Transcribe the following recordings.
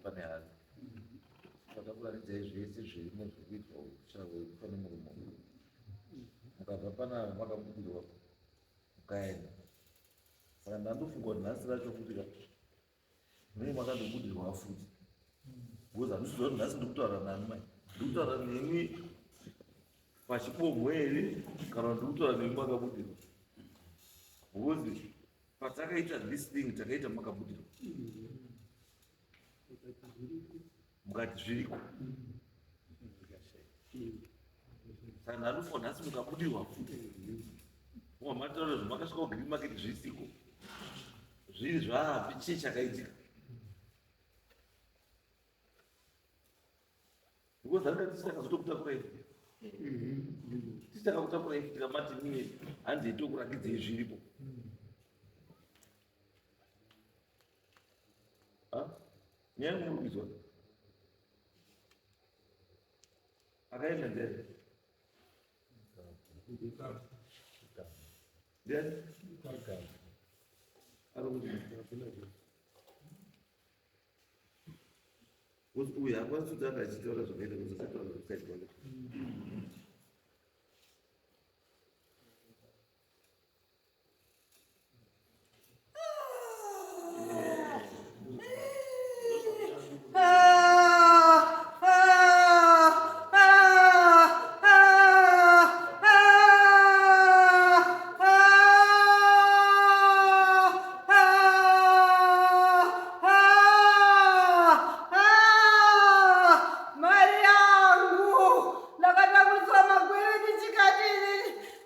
Pane hari takakuratidzai zvese zvirimo zvekuitwa uchava pane murume mukabva panapa makabudirwa mukaenda saka ndandofunga kuti nhasi racho futi ka munenge makandobudirwa futi because handisiziva kuti nhasi ndikutaura nani mai ndikutaura nemi pachibomho here kana kuti ndikutaura nemi makabudirwa because patakaita this thing takaita makabudirwa mukati zviriko saka nharufa nhasi mukabudirwa futi mataura zvamakasvika kugreen market zvisiko zviri zvapi chii chakaitika because anga tisi takazotokutakura ifi tisi takakutakura ifi tikamati mine hanzi itokurakidzei zviripo nyaya muri kuizwa akaenda ndiani ndiani ari kuti uyu hakwanisi kuti anga achitaura zvakaita kuzosataura zvakaitwa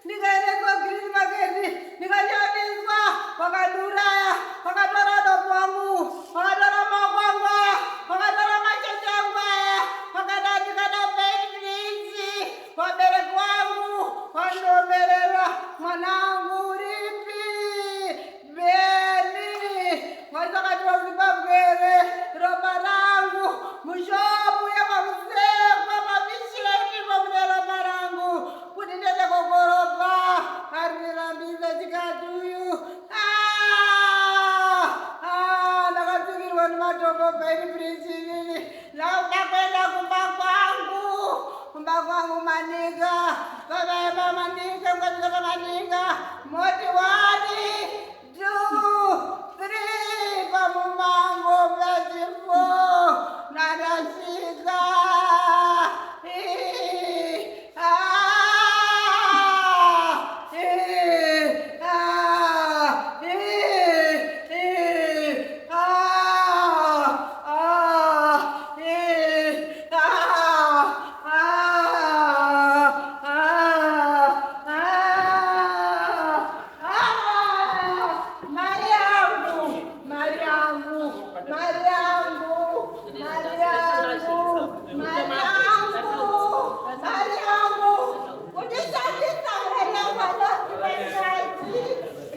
Ndikaendeswa Green Market, ndikashandiswa, vakandiuraya, vakatora dopo wangu, vakatora maoko angu aya, vakatora macheche angu aya, vakada ndikada Beitbridge, vabereki vangu vandomerera mwana wangu uripi? Beni, mwasakati waZimbabwe here? Ropa rangu mushopu yekwaMusekwa pamisheni ndipo mune ropa rangu kuti ndiende kokoropa arirambisa chikati uyu ah, ah, ndakatsukirwa nematombo baini bridge inini ndakuda kuenda kumba kwangu kumba kwangu manika vavaema manika mukasvika pamanika moti wani two three pamumango pasi four nandasvika Mari yangu, mari yangu, mari yangu, mari yangu, mari yangu, mari yangu. Kundishandisa mari yangu anondipesati.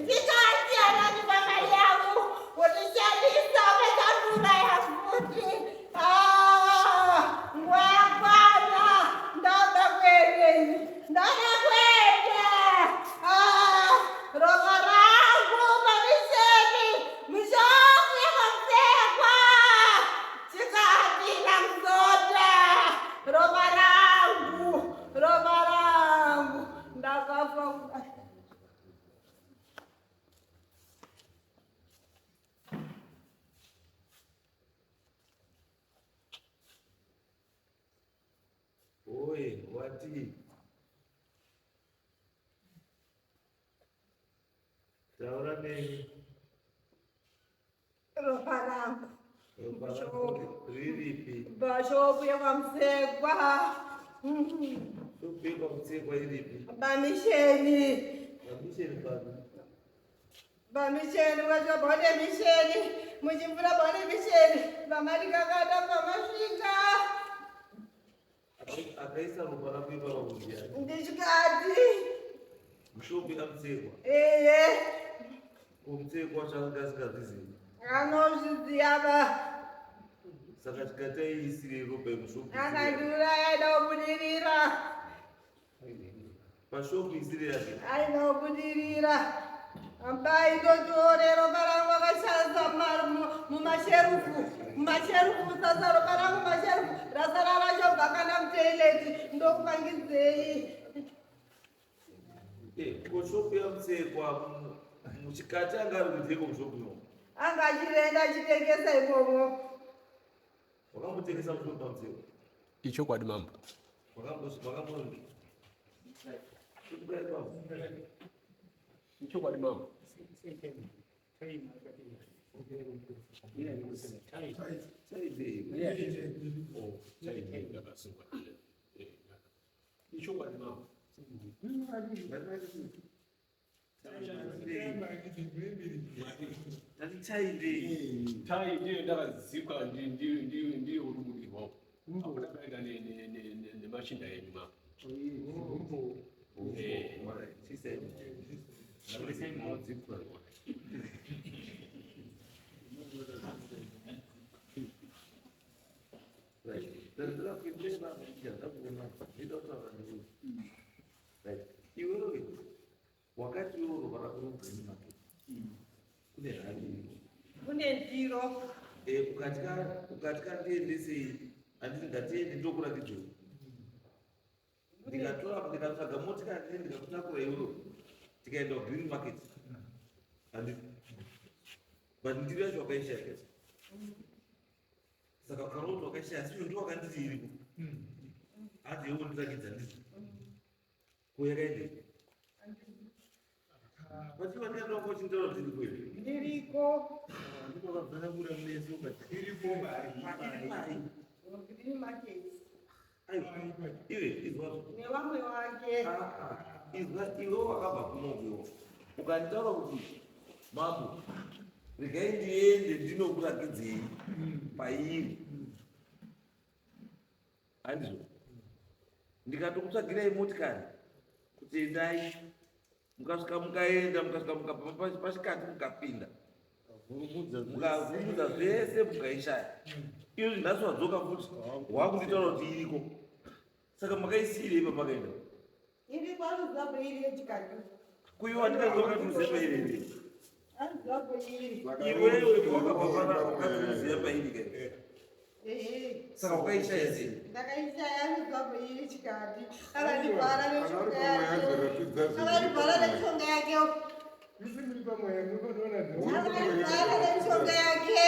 Ndikati anondipa mari yangu. Kundishandisa pesa yafuti. Ah, nguva yakwana. Ndauda kuenda ini. Ndauda kuenda. Ah, ropa rangu pamisheni. Mishofu yakapfekwa. Chikapinda musota. Ropa rangu, ropa rangu. Ndakafa kudai. Oye, watii? Taura neni. Ropa rangu. Ropa rako riripi? Bashopu yekwaMusekwa. Shopu yekwaMusekwa iripi? Pamisheni. Pamisheni papi? Pamisheni ukasvika paone misheni. Muchimvura paone misheni. Pamarikakata pamasvika. Akaisa ropa rako ipapa kundiani? Ndichikati. Mushopi aMutsekwa. Ehe. Ko Mutsekwa wacho anga asingazvizivi. Anozviziva ba. Saka chikati aiisirei ropa yemushopi. Akandiuraya aida kubudirira. Pashopi isiri yake. Aida kubudirira. Ambai ndotione ropa rangu akashaza mumasherufu mumasherufu sasa ropa rangu masherufu rasara rachobva kana mutoileti ndokupangidzei. Eh, ko shopu yaMutsekwa muchikati anga ari kuiteko mushopu imomo? Anga achirenda achitengesa imomo. Wakambotengesa mushopu paMutsekwa? Ichokwadi, mambo. Wakambo ipapo? Ichokwadi, mambo. Chaidei? Oh, ndakasungwa. Ichokwadi, mambo. Tati chaidei? Tai ndiyo ndakazikwa ndiyo uri apo takaenda nemachinda enyu, mambo. Eh. Alright, chisai mudzipwa. Right. Ndinoda kuenderera ndakuona ndinoda kutaura newe. Right. Iwewe wakati iwe ropa rako roGreen Market. Kune hari iriko. Kune ndiro. Eh, ukatya ndiendesei, handiti ngatiende ndokurakidzei. Ndikatora, ndikatsvaga motikari, ndikakutakura iwewe, tikaenda kuGreen Market, handiti? But ndiro yacho wakaishaya kese. Saka ukaona kuti wakaishaya, asi ndo wakanditi iriko, hati iwe undirakidza ndizvo ko yakaendei? But iwe ndikaenda wako uchinditaura kuti iriko here? Ndiriko. Ndipo wakabvana kura mese ukati Iripo pai? Iri pai? Green Market. Aiwa, iwe izwazvo. Nevamwe wake. Izwa, iwe wakabva kunokuwo ukanditaura kuti, "Mambo, regai ndiende ndinokurakidzei pairi," handizvo? Ndikatokutsvagirai motikari kuti endai, mukasvika, mukaenda, mukasvika, mukabva pachikati, mukapinda, mukavhurumudza zvese, mukaishaya. Izvozvi nhasi wadzoka futi, wakunditaura kuti iriko. Saka makaisiyirei pamakaenda? Iriko, anoziva iri yechikati. Kuiwa ndikadzoka kuti pairi iri. Anoziva iri. Iwewe wakabva pana wakati unoziva pairi kai? Ehe. Saka wakaishaya sei? Ndakaishaya, anoziva iri chikati. Akandibhara nemishonga yake, akandibhara nemishonga yake, akandibhara nemishonga yake,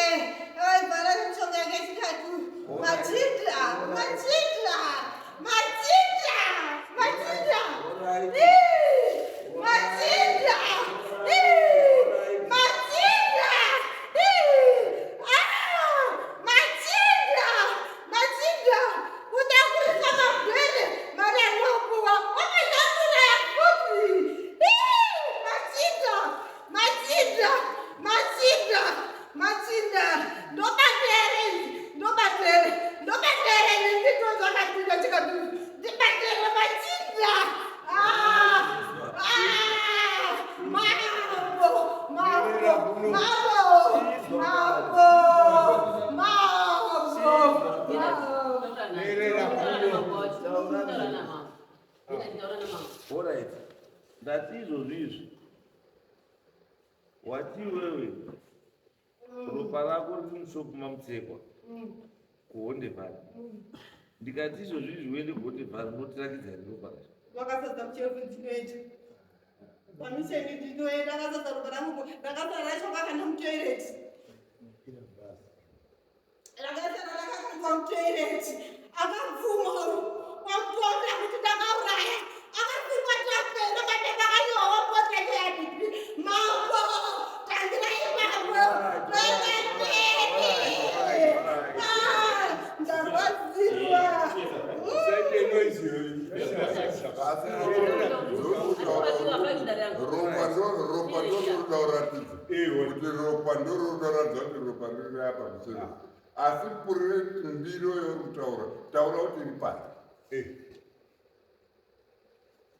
akandibhara nemishonga yake chikati. Machinda, machinda, machinda, machinda! Ii! Machinda! Ii! Machinda! Ii! Ah! Machinda, machinda! Kutakurisa mabhele, mari anopuwa wakatakura futi. Ii! Machinda, machinda, machinda, machinda! Ndobatere, ndobatere, ndobatere ndito zvakapinda chikati ndibatere, machinda. Ah! Ah! Mambo, mambo, mambo, mambo, mambo! Merera kuno. Alright, ndati izvozvo izvi, wati iwewe ropa rako riri mushopu maMutsekwa kuHonde Valley. Ndikati izvozvo izvi uende kuHonde Valley, unotirakidza here ropa racho? Wakasadza muchefu, ndinoenda pamisheni, ndinoenda. Akasadza ropa rangu, ndakasara racho kakanda mutoireti, rakasara rakakandwa mutoireti. Akabvuma wamutonda kuti ndakauraya, akasungwa tapera mapepa akanyorwa wapota chayadipi. Mambo, tangirai, mambo, toendateni. Ndarwadziwa. Usaite noise iyoyo. Asi ropa ndoroda kuratidza kuti ropa ndoroda kuratidza kuti ropa riri apa musoro, asi purire ndiro yauri kutaura, taura kuti iri pai.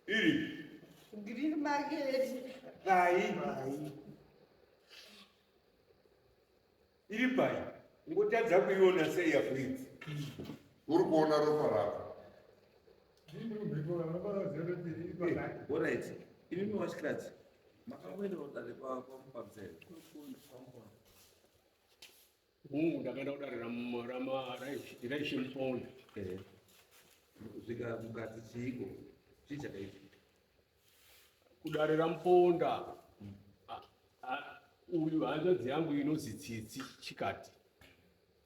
Iri Green Market. Pai? Iri pai? Ngotadza kuiona sei yafuidzi? Uri kuona ropa rako. Alright, imimi wachikadzi. Makamboenda kudare kwamupamsere? Hungu, ndakaenda kudare raishe Muponda. Kusvika mukati chiiko? Chii chakaitika? Kudare raMuponda, uyu hanzvadzi yangu inozi Tsitsi Chikati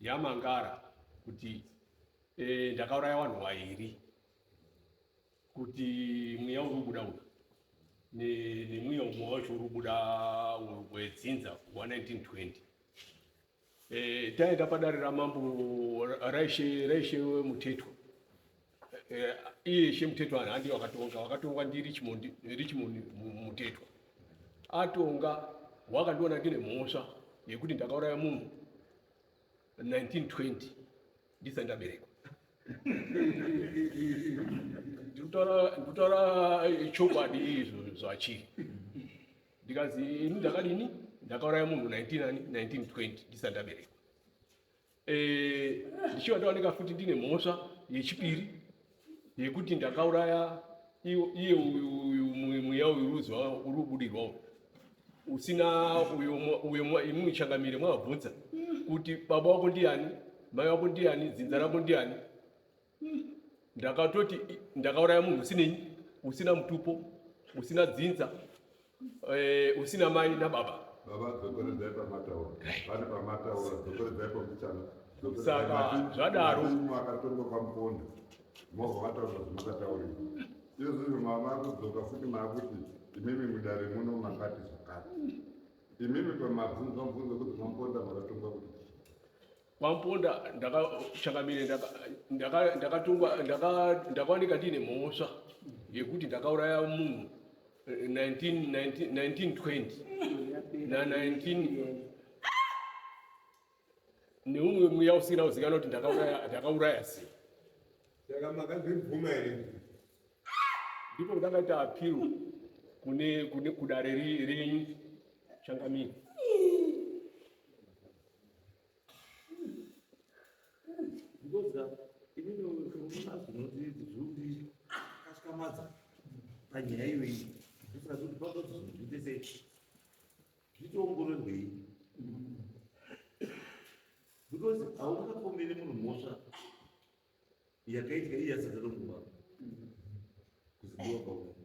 yamangara kuti ndakauraya vanhu vairi, kuti mweya uri kubuda uyu nemweya umwe wacho uri kubuda wedzinza wa1920. Taenda padare ramambo raishe Mutetwa. Iye Ishe Mutetwa handi wakatonga, wakatonga ndi Richmond Mutetwa. Atonga wakandiona ndine mhosva yekuti ndakauraya munhu 1920 ndisati ndaberekwa. Ndikutaura chokwadi izvo zvachiri. Ndikazi ini ndakadini, ndakauraya munhu 1920 ndisati ndaberekwa. Ndichiva ndaoneka futi ndine mhosva yechipiri yekuti ndakauraya iye uyu mweya uyu uri kubudirwa uyu usina uyo imwe changamire mwavabvunza kuti baba wako ndiani, mai wako ndiani, dzinza rako ndiani. Ndakatoti ndakauraya munhu usinenyi, usina mutupo, usina dzinza, usina mai nababa. Baba, dzokoredzai pamataura. Pane pamataura, dzokoredzai pamuchana. Saka zvadaro. Makatongwa kwaMuponda. Mobva mataura zvamakataurira. Izvozvo mava kudzoka futi maakuti imimi mudare muno makati zvakati. Imimi pamabvunzwa mubvunzo kuti kwaMuponda makatongwa kuti chii? KwaMuponda ndakachangamire ndakatongwa, ndakaoneka ndine mhosva yekuti ndakauraya munhu 1920 na 19 neumwe mweya usina kuzikanwa kuti ndakauraya sei. Saka makazvibvuma here? Ndipo ndakaita appeal kune kudare renyu changamire. Because inini unoona zvinondikatyamadza panyaya iyoyi, ndisati kuti panoda kuti zvinhu zviite sei, zvitoongororwei, because haungapomeri munhu mhosva yakaitika iye asati atonguva kuzi ndiwakauraya.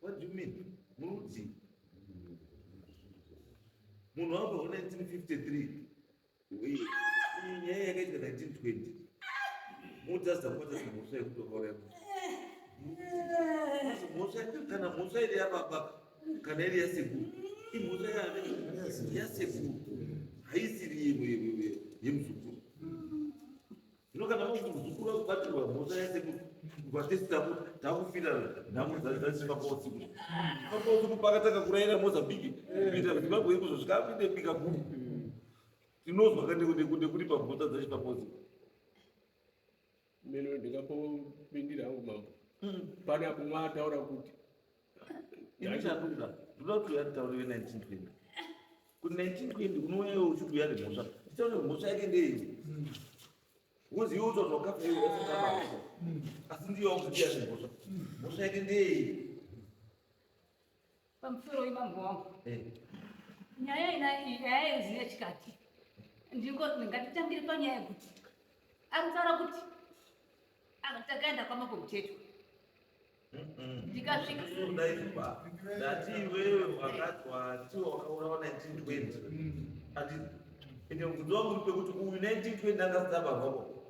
What do you mean? Munoti munhu wabva ku1953, iyi nyaya yakaitika 1920, motadza kubatasa mhosva yekuti wakauraya munhu. Mhosva, kana mhosva iri yababa kana iri yasekuru, imhosva yasekuru, haisiri yemuzukuru. Zvino kana muzukuru akubatirwa mhosva yasekuru, vatesi takufira nhamo dzachifamba usiku, famba usiku pakatanga kurayira Mozambique kuita Zimbabwe iri kuzosvika apinde bika guru, tinozwa nekuti pamhosva dzachifamba usiku. Meno ndingapopindira hangu mambo panapo mwataura kuti Ini chandoda, ndoda kuti uya nditaurire 1920, kuti 1920 unouya iwe uchiti uya nemhosva, nditaure mhosva yake ndeiyi, because iwe utaura wakafa iwe wasataba, asi ndiyo wakuti uya nemhosva, mhosva yake ndeiyi? Pamusoro imambo wangu, nyaya ina nyaya yeziya chikati ndingo ngatitangire panyaya yekuti ari kutaura kuti takaenda kwamambo Mutetwa, ndikasvika. Udaizwa ndati iwewe wakati wati wakaurawa 1920 ati, ende mubvunzo wangu uri pekuti uyu 1920 anga asati abarwako,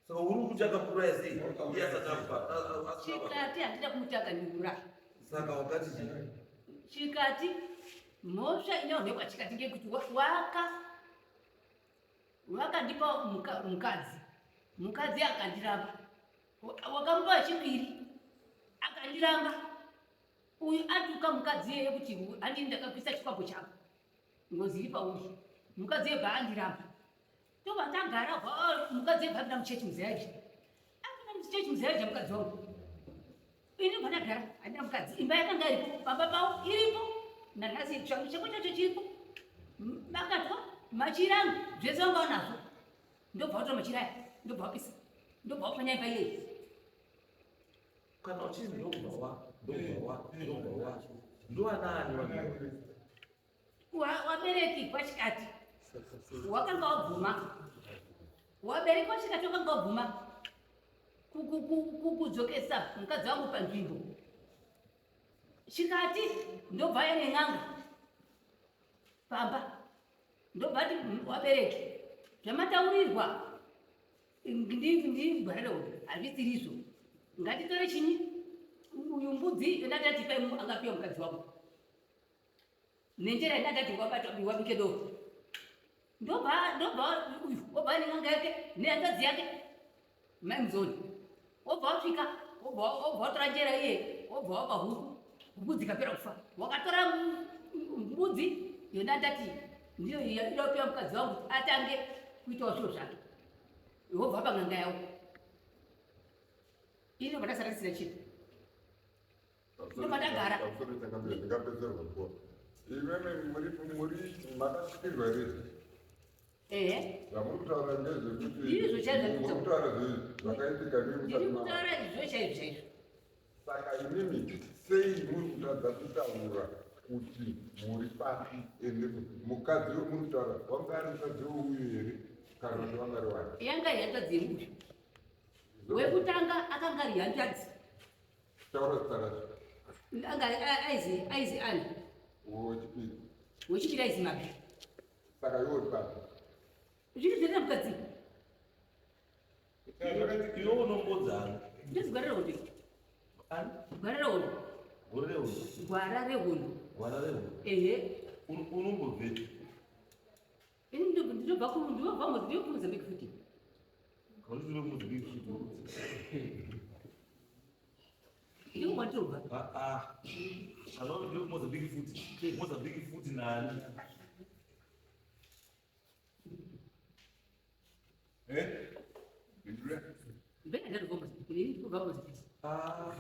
saka uri kuti akakuraya sei iye asati afa? Chikati handida kumuti akandiuraya. Saka wakati chii? Chikati mhosva inoonekwa chikati ngekuti wakandipa mukadzi, mukadzi akandiramba, wakamupa wechipiri akandiramba. Uyu atuka mukadzi iyeye kuti handini ndakabvisa chikwambo chako, ngozi iri pauri. Mukadzi yebva andiramba, tobva tagara. Mukadzi yebva apinda muchechi muZion, apinda muchechi muZion mukadzi wangu. Ini bva ndagara handina mukadzi. Imba yakanga iripo pamba pavo iripo nanhasi, tsvangu chako chacho chiripo. Bakatwa, machira angu zvese vanga vanazvo, ndobva watora machira aya, ndobva wapisa, ndobva wapwanya imba iyeyi. Kana uchinzi ndobva wa ndobva wa ndobva wa Ndovanaani vanhu? Wabereki kwachikati wakanga wabvuma, wabereki kwachikati wakanga wabvuma kudzokesa mukadzi wangu panzvimbo. Chikati ndobva nen'anga pamba, ndobva ti wabereki zvamataurirwa ndigwarire uyu hazvisirizvo, ngatitore chinyi uyu mbudzi yondatati pai angapiwa mukadzi wangu nenjera yandati wabike doro. Ndobva uyu obva nen'anga yake nehanzvadzi yake mai Muzoni, wobva wasvika, wobva watora njera iye, wobva waba huku, huku dzikapera kufa. Wakatora mbudzi yona ndati ndiyo inopiwa mukadzi wangu kuti atange kuitawo zviro zvake, wobva waba n'anga yawo. Ini ndobva ndasara ndisina chinhu, ndobva ndagara. Ndingapedzerwa nguva. Imimi muri makasvikirwa here? Ehe. Zvamuri kutaura ndezvekuti Ndizvo chaizvo. Muri kutaura zvakaitika Ndiri musati mava. kutaura izvo chaizvo chaizvo. Saka imimi sei muri kutadza kutaura kuti muri papi? Ende mukadzi wemuri kutaura wanga ari mukadzi weuyu here kana kuti wanga ari wani? Yanga iri hanzvadzi yemuyu wekutanga, akanga ari hanzvadzi. Taura zita racho. Anga aizi ani. Wechipiri? Wechipiri aizi Mabi. Saka iwe uri papi? Zviri zverina mukadzi. Iwe unombodzana. Ndizi gwara rehondo. Ani? Gwara rehondo. Gore rehondo? Gwara rehondo. Gwara rehondo. Ehe. Unombobvepi? Ini ndinobva ndinobva kuMozambique futi. Kana uchiri kuMozambique futi? Ndiko kwandinobva. Ah, kana uri kuMozambique futi, Mozambique futi nani? Eh? Ndindure? Mbele ndinobva Mozambique, ini ndinobva Mozambique. Ah.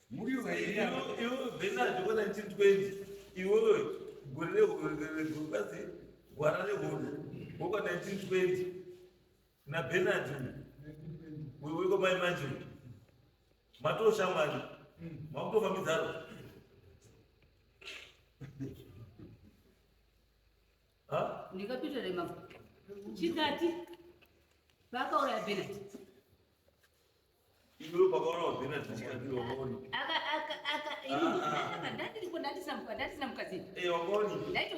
Muri here? Iwe Bernard wa 1920, iwewe gore rehondo, gwara rehondo wekwa 1920 naBernard uyu wekwamai manje matoshamwari, makutofambidzana. Ha? Ndikapinda remambo chikati vakauraya Benard. Iwewe pakaurawa Bernard chikati wakaoni? Aka aka aka Ah, ah. aka ndandiriko, ndandisina mukadzi. Eh, wakaoni? Ndaito.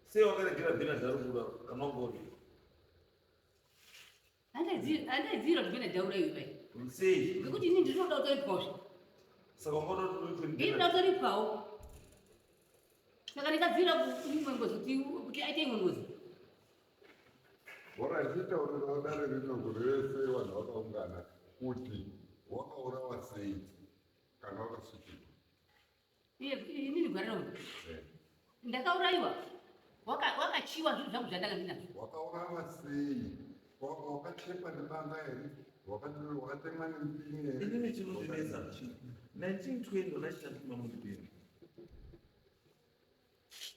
Sei wakaregera Bernard ari kuda kana wangaoni? Andaidzira kuti Benard aurayiwe bai. Sei? Ngekuti ini ndinoda kutoripwazve. Saka wakaona kuti Ndinoda kutoripwawo, saka ndikadzira imwe ngozi kuti aite imwe ngozi. Bora ndichitaurirawo dare rino gore rese vanhu vakaungana kuti wakaurawa sei kana wakasvikirwa. Iye inini gwara rehondo ndakaurayiwa, wakachiwa zvinhu zvangu zvandanga ndinazvo. Wakaurawa sei? Wakachekwa nebanga here? Wakatemwa nemupini here? Inini chinondinetsa, 1920 unachitatu mamundipini?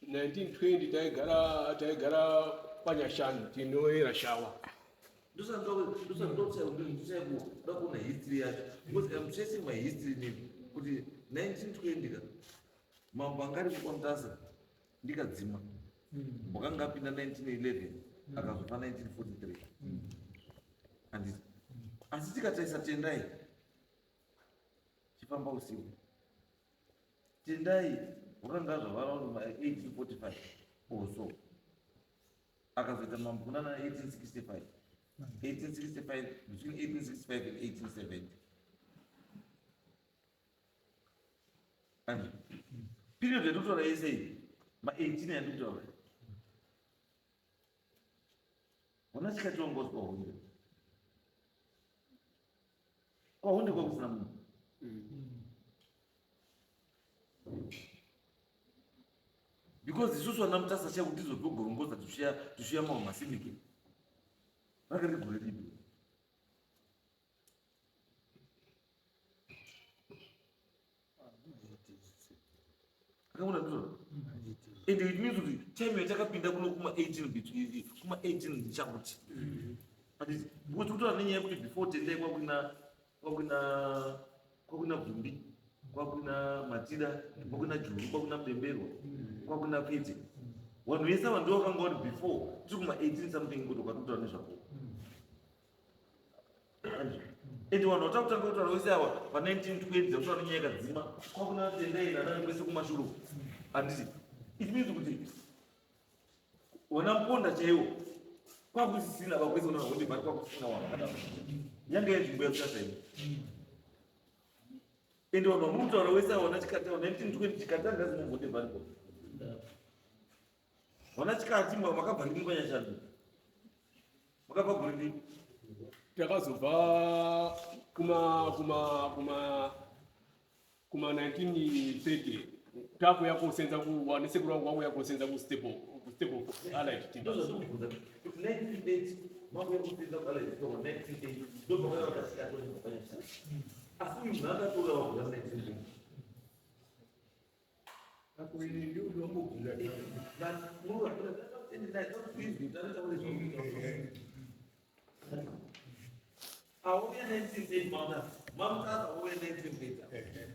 1920 taigara panyashanu tinoyera shawa. Ndosandikuda kuona history yacho because I'm tracing my history nini kuti 1920 ka mambo anga ari kukwamutasa ndikadzima wakanga apinda 1911, akazofa 1943, handiti? Asi tikatarisa Tendai chifamba usiku, Tendai wakanga azvavara 1845 or so, akazoita mambo kunana 1865, 1865, between 1865 and 1870. And period yatokutaura yese iyi, ma18 yandikutaura, hona chikati wangozi kwahonde, kwahonde kwakusina munhu because isusu vana Mutasa chaivo ndizvo togorongoza tushiya mawo masimike rakari gore ripi. Akaona ndizvo, and it means kuti time yatakapinda kuno kuma 18 kuma 18 ndichakuti handiti? Because kutaura nenyaya yekuti before Tendai kwakuina Vhumbi. Kwakuna Matida, kwakuna Juru, kwakuna Mudemberwa, kwakuna Pete. Vanhu vese ava ndivo vakanga vari before tiri kuma 18 something kuti ukatotaura nezvako. Ende vanhu vatakutanga kutaura vese ava pa 1920 dzakutaura nenyaya yakadzima kwakuna Tendai nanani kwese kumashuru. Handiti it means kuti wana muponda chaiwo kwakusisina vakwese una honde but kwakusisina wanhu akadaro yanga yenzvimbo yakushata ino ende vanhu vamuri kutaura wese awana chikati awa 1920 chikati anga asina honde but wana chikati makabva rini kwanyashando makabva gore ripi Takazobva kuma kuma kuma kuma 1930 takuya kosenza ku nesekuru wangu wakuya kosenza ku stable ku stable allied timbers. Ndozvandikubvunza kuti 1930 makuya kusenza ku allied timbers 1930 ndopakauya vakasika tonyanyisa asi uyu munhu akatora wabvura 1930. Apo ini ndio ndombobvunza. Auya 1930 mamutasa, mamutasa auya 1930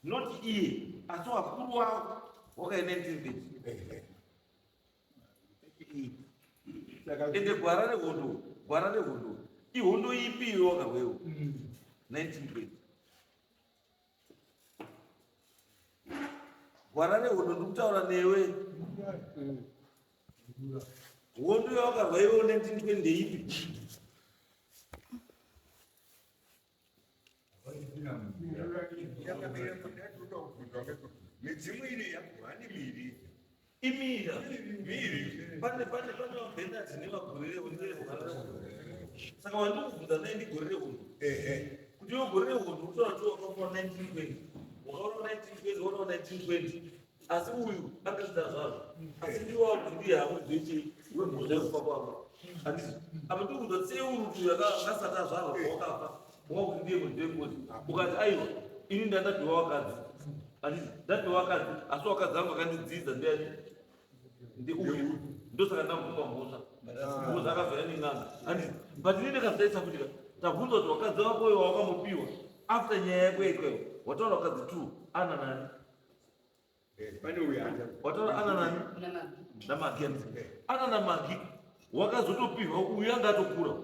not iye asi wakuru wavo wakauya 1930. Ende gwara rehondo, gwara rehondo ihondo ipi iwe wakarwewo 1920? Gwara rehondo ndikutaura newe, hondo yawakarwa iwewo 1920 ndeipi? Midzimu iri yakuhani miri. Imira Miri. Pane pane pane vabhenadzi nevagore rehondo. Saka wandikubvunza nai ndigore rehondo kuti iwe gore rehondo utoona kuti wakafa 1920, wakaona 1920, wakaona 1920, asi uyu akazvida zvazvo asi ndiwo wakuti ndiye hamuzoichei wemhosva yekufa kwako. Handiti apa ndikubvunza kuti sei uyu akasati azvarwa wakafa wakuti ndiye munhu wengozi, ukati aiwa, ini ndandapiwa wakadzi, handiti ndapiwa wakadzi, asi wakadzi angu akandidzidza ndiani? Ndiuyu, ndosaka ndamupa mhosva because akazouya nen'anga, handiti? But ini ndakazvitarisa kuti tabvunza kuti wakadzi wako uyo wawakambopiwa after nyaya yako yaitwayo, wataura wakadzi two, ana nani? Pane uyu anja. Wataura ana nani? Namagi. Namagi, handiti? Ana namagi wakazotopiwa uyu anga atokura.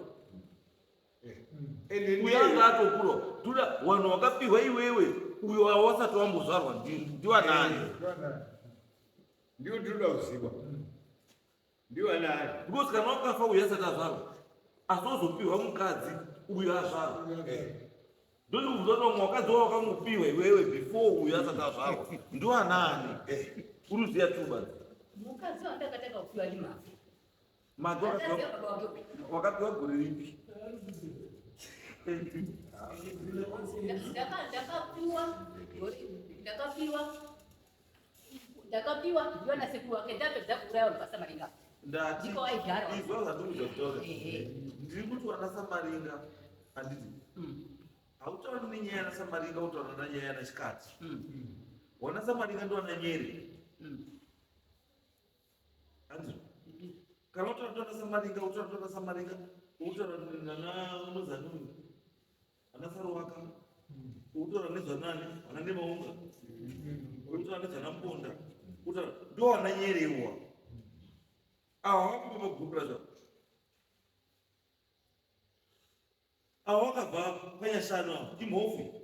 Ende uyu anga atokura. Toda vanhu wakapiwa iwewe uyo wasati wambozvarwa ndiwanani? Ndiyo tinoda kuziva. Ndiyo anani. Because kana wakafa uyu asati azvarwa asi wazopiwa mukadzi uyu azvarwa, ndozvikubvunza kuti vamwe wakadzi wawakangopiwa iwewe before uyu asati azvarwa ndiwanani? Uri kuziya tuba. Mukadzi wandakatanga kupiwa ndimavhu. Magi. Hanzvadzi yababa wake uyu. Wakapiwa gore ripi? Ndakapiwa ndakapiwa ndiwa nasekuru wake ndapedza kuuraya vanhu paSamaringa. Ndati Ndiko waigara. Izwa zvandikuudza kutaura. Ndiri kuti wanaSamaringa, handiti? Hautauri nenyaya yanaSamaringa, utaura nanyaya yanachikati. WanaSamaringa ndiwana Nyere, handiti? Kana utaura kuti wanaSamaringa, utaura kuti wanaSamaringa, utaura nana unozanuni ana Saruwaka, utaura nezvanani ana Nemaunga, utaura nezvana Muponda, utaura ndo wana Nyere iwowa ava vakupa magupura zvavo ava wakabva panyashanu ava imhofu.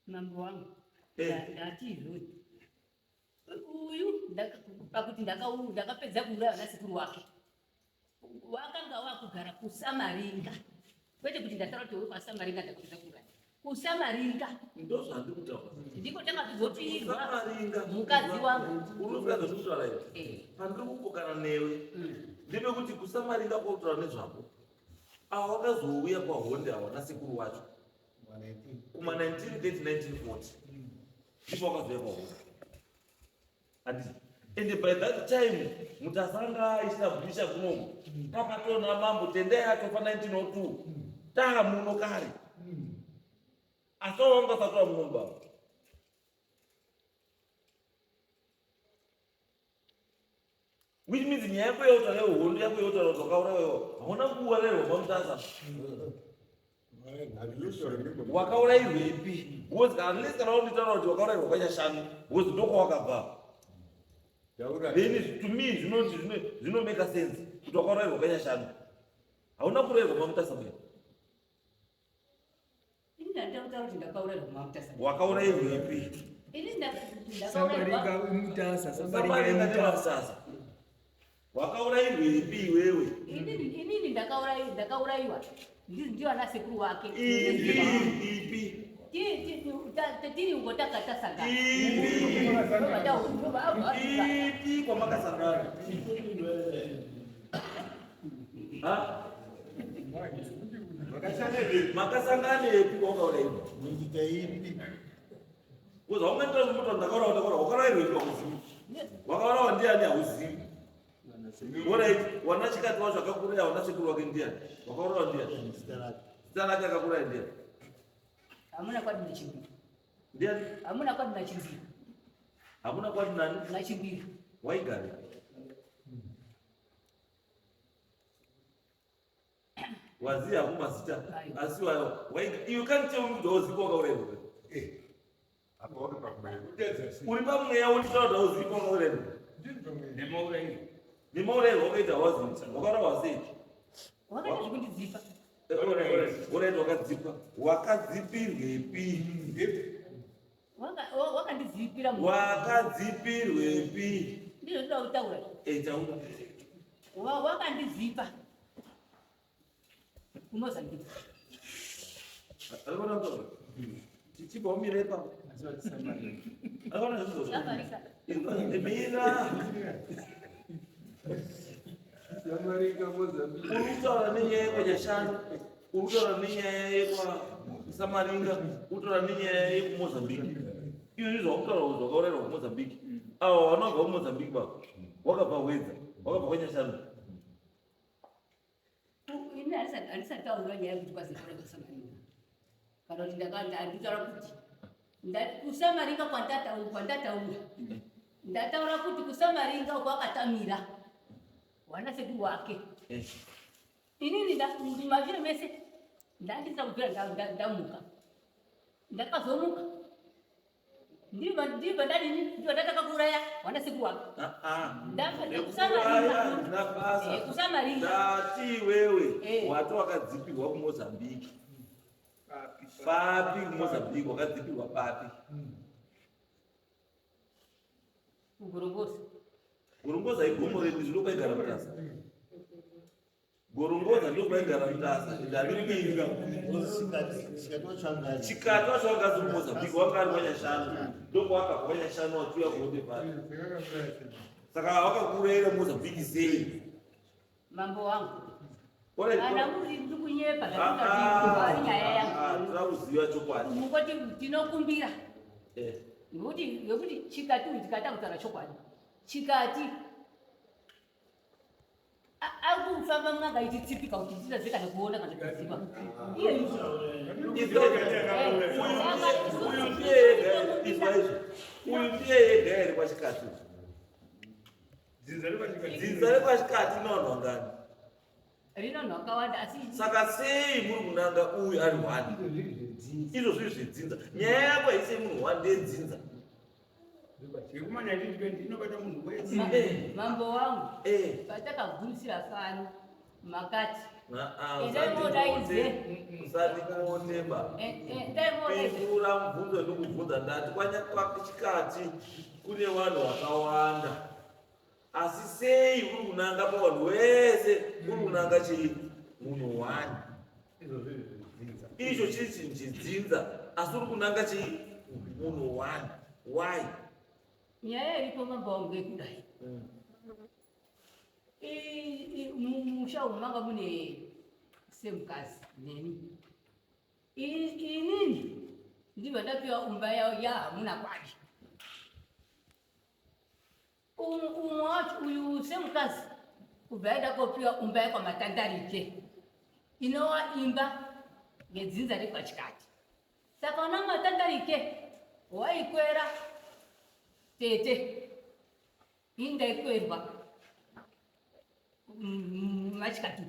Mambo wangu, ndati izvozvi uyu pakuti ndakapedza kuuraya vanasekuru wake wakanga wakugara kuSamaringa, kwete kuti ndataura kuti uri kwaSamaringa ndakapedza kuuraya kuSamaringa. Ndozvandikutaura. Ndiko takatozopirwa Samaringa. mukadzi wangu. Unoziva zvandikutaura izvi? Pandiri kupokana newe ndepekuti kuSamaringa kwautaura nezvako ava wakazouya kwahonde ava nasekuru wacho kuma 1930 1940, ndipo wakazouya kwahonde, handiti? Ende by that time Mutasanga aestablisha kunoku pakatona mambo Tendai atofa 1902, taa muno kare, asi wanga usati wamuno baba. Which means nyaya yako yautaura, hondo yako yautaura kuti wakaurayiwa, hauna kuurayiwa paMutasa. Wakaurayirwepi? Because unless kana unditaura kuti wakaurayirwa kwanyashanu, because ndokwawakabva. Then to me zvinoti zvinomeka sense kuti wakaurayirwa kwanyashanu. Hauna kurayirwa maMutasa mbuya. Ini ndandakutaura kuti ndakaurayirwa maMutasa. Wakaurayirwepi? Ini ndakaurayirwa Sambaringa Mutasa, Sambaringa Sambaringa Mutasa. nemaMutasa. Wakaurayirwepi iwewe? Inini ndakaurayiwa ndiyo ana sekuru wake. Ipi ipi? Tiri uko takatasangana. Ipi? Ipi kwamakasangana? Ha? Makasanganepi kwawakaurayirwa? Munyika ipi? Because haungaita kuti ndakaurawa ndakaurawa wakaurayirwepi hauzivi. Wakaurawa ndiani hauzivi. Alright, wana chikati wacho akakuraya wana sekuru wake ndiani? Wakaurawa ndiani? Zita rake. Zita rake akakuraya ndiani? Hamuna kwadi nachimbiri. Ndiani? Hamuna kwadi nachimbiri. Hamuna kwati nani? Nachimbiri. Waigara. Waziya hakuma zita. Asi you can't tell me kuti hauzivi kwakaurayirwa. Apa uri pamweya. Uri pamweya wonditaura kuti hauzivi kwakaurayirwa. Nemaurayirwa wakaita hauzivi. Wakaurawa sei? Wakaita zvekundidzipa. Alright, wakadzipa. Wakadzipirwepi? Wakandidzipira. Wakadzipirwepi? Ndizvo ndinoda kutaura. Eh, taura. Wakandidzipa kuMozambique. Arikuona kutaura? Tichibva umire ipapo. Arikuona zvizvozvo? Samarika. Mira. Sambaringa Mozambique. Uri kutaura nenyaya yekwanyashanu, uri kutaura nenyaya yekwaSamaringa, uri kutaura nenyaya yekuMozambique. Izvi zvakutaura kuti wakaurayirwa kuMozambique. Ava vanobva kuMozambique baba, wakabva Wedza, wakabva kwanyashanu. Ini handisati taura nyaya yekuti kwazekora kuSamaringa kana kuti nditaura kuti kuSamaringa kwandataura ndataura kuti kuSamaringa uko akatamira wana sekuru wake. Inini mashure mese ndandisina kubvira ndamuka. Ndakazomuka ndibva ndadini, ndibva ndataka kuuraya wana sekuru wake. Nekuuraya handina basa. Kusamaringa. Ndati iwewe wati wakadzipirwa kuMozambique. Papi kuMozambique? Wakadzipirwa papi? Kugorongoza. Gorongoza igomo redu, zvino kwaigara Mutasa. Gorongoza ndo kwaigara Mutasa. Ndaripinga. Chikati. Chikati wacho wanga asiri kuMozambique, wanga ari kwanyashanu. Ndokwakabva kwanyashanu wachiuya kuonde pari. Saka wakakurayira Mozambique sei? Mambo wangu, Alright, kana muri ndiri kunyepa Ah, zvatingati nyaya yangu. ah, tinoda kuziva chokwadi. Mukoti tinokumbira ngekuti chikati uyu tikata kutaura chokwadi chikati ari kufamba mwanga ichitsipika kuti titadze kana kuona kana kuziva iye. Uyu ndiye yega, izwa izvi, uyu ndiye yega here kwachikati? Dzinza rekwachikati inowanhu vangani? Rino nhakawanda asi Saka sei muri kunanga uyu ari one? Izvo zviri zvedzinza. Nyaya yako haisei munhu one, ndedzinza. Inobata munhu wese. Mambo wangu, patakagumisira pano makati Endai modaidze. Usandikoteba. Endai modaidze. Pindura mubvunzo ndikubvunza. Ndati kwachikati kune vanhu vakawanda, asi sei uri kunanga pavanhu wese? Uri kunanga chii? Munhu one. Icho chiri chinhu chedzinza, asi uri kunanga chii? Munhu one. Why? Nyaya iripo, mambo wangu, ngekudai. Musha umu manga mune semukadzi neni. Inini ndibva ndapiwa umba yahamuna kwadi. Umwe wacho uyu semukadzi kubva yaida kopiwa umba yekwamatandarike, inova imba yedzinza rekwachikati. Saka una matandarike waikwera tete, ini ndaikwerwa machikati.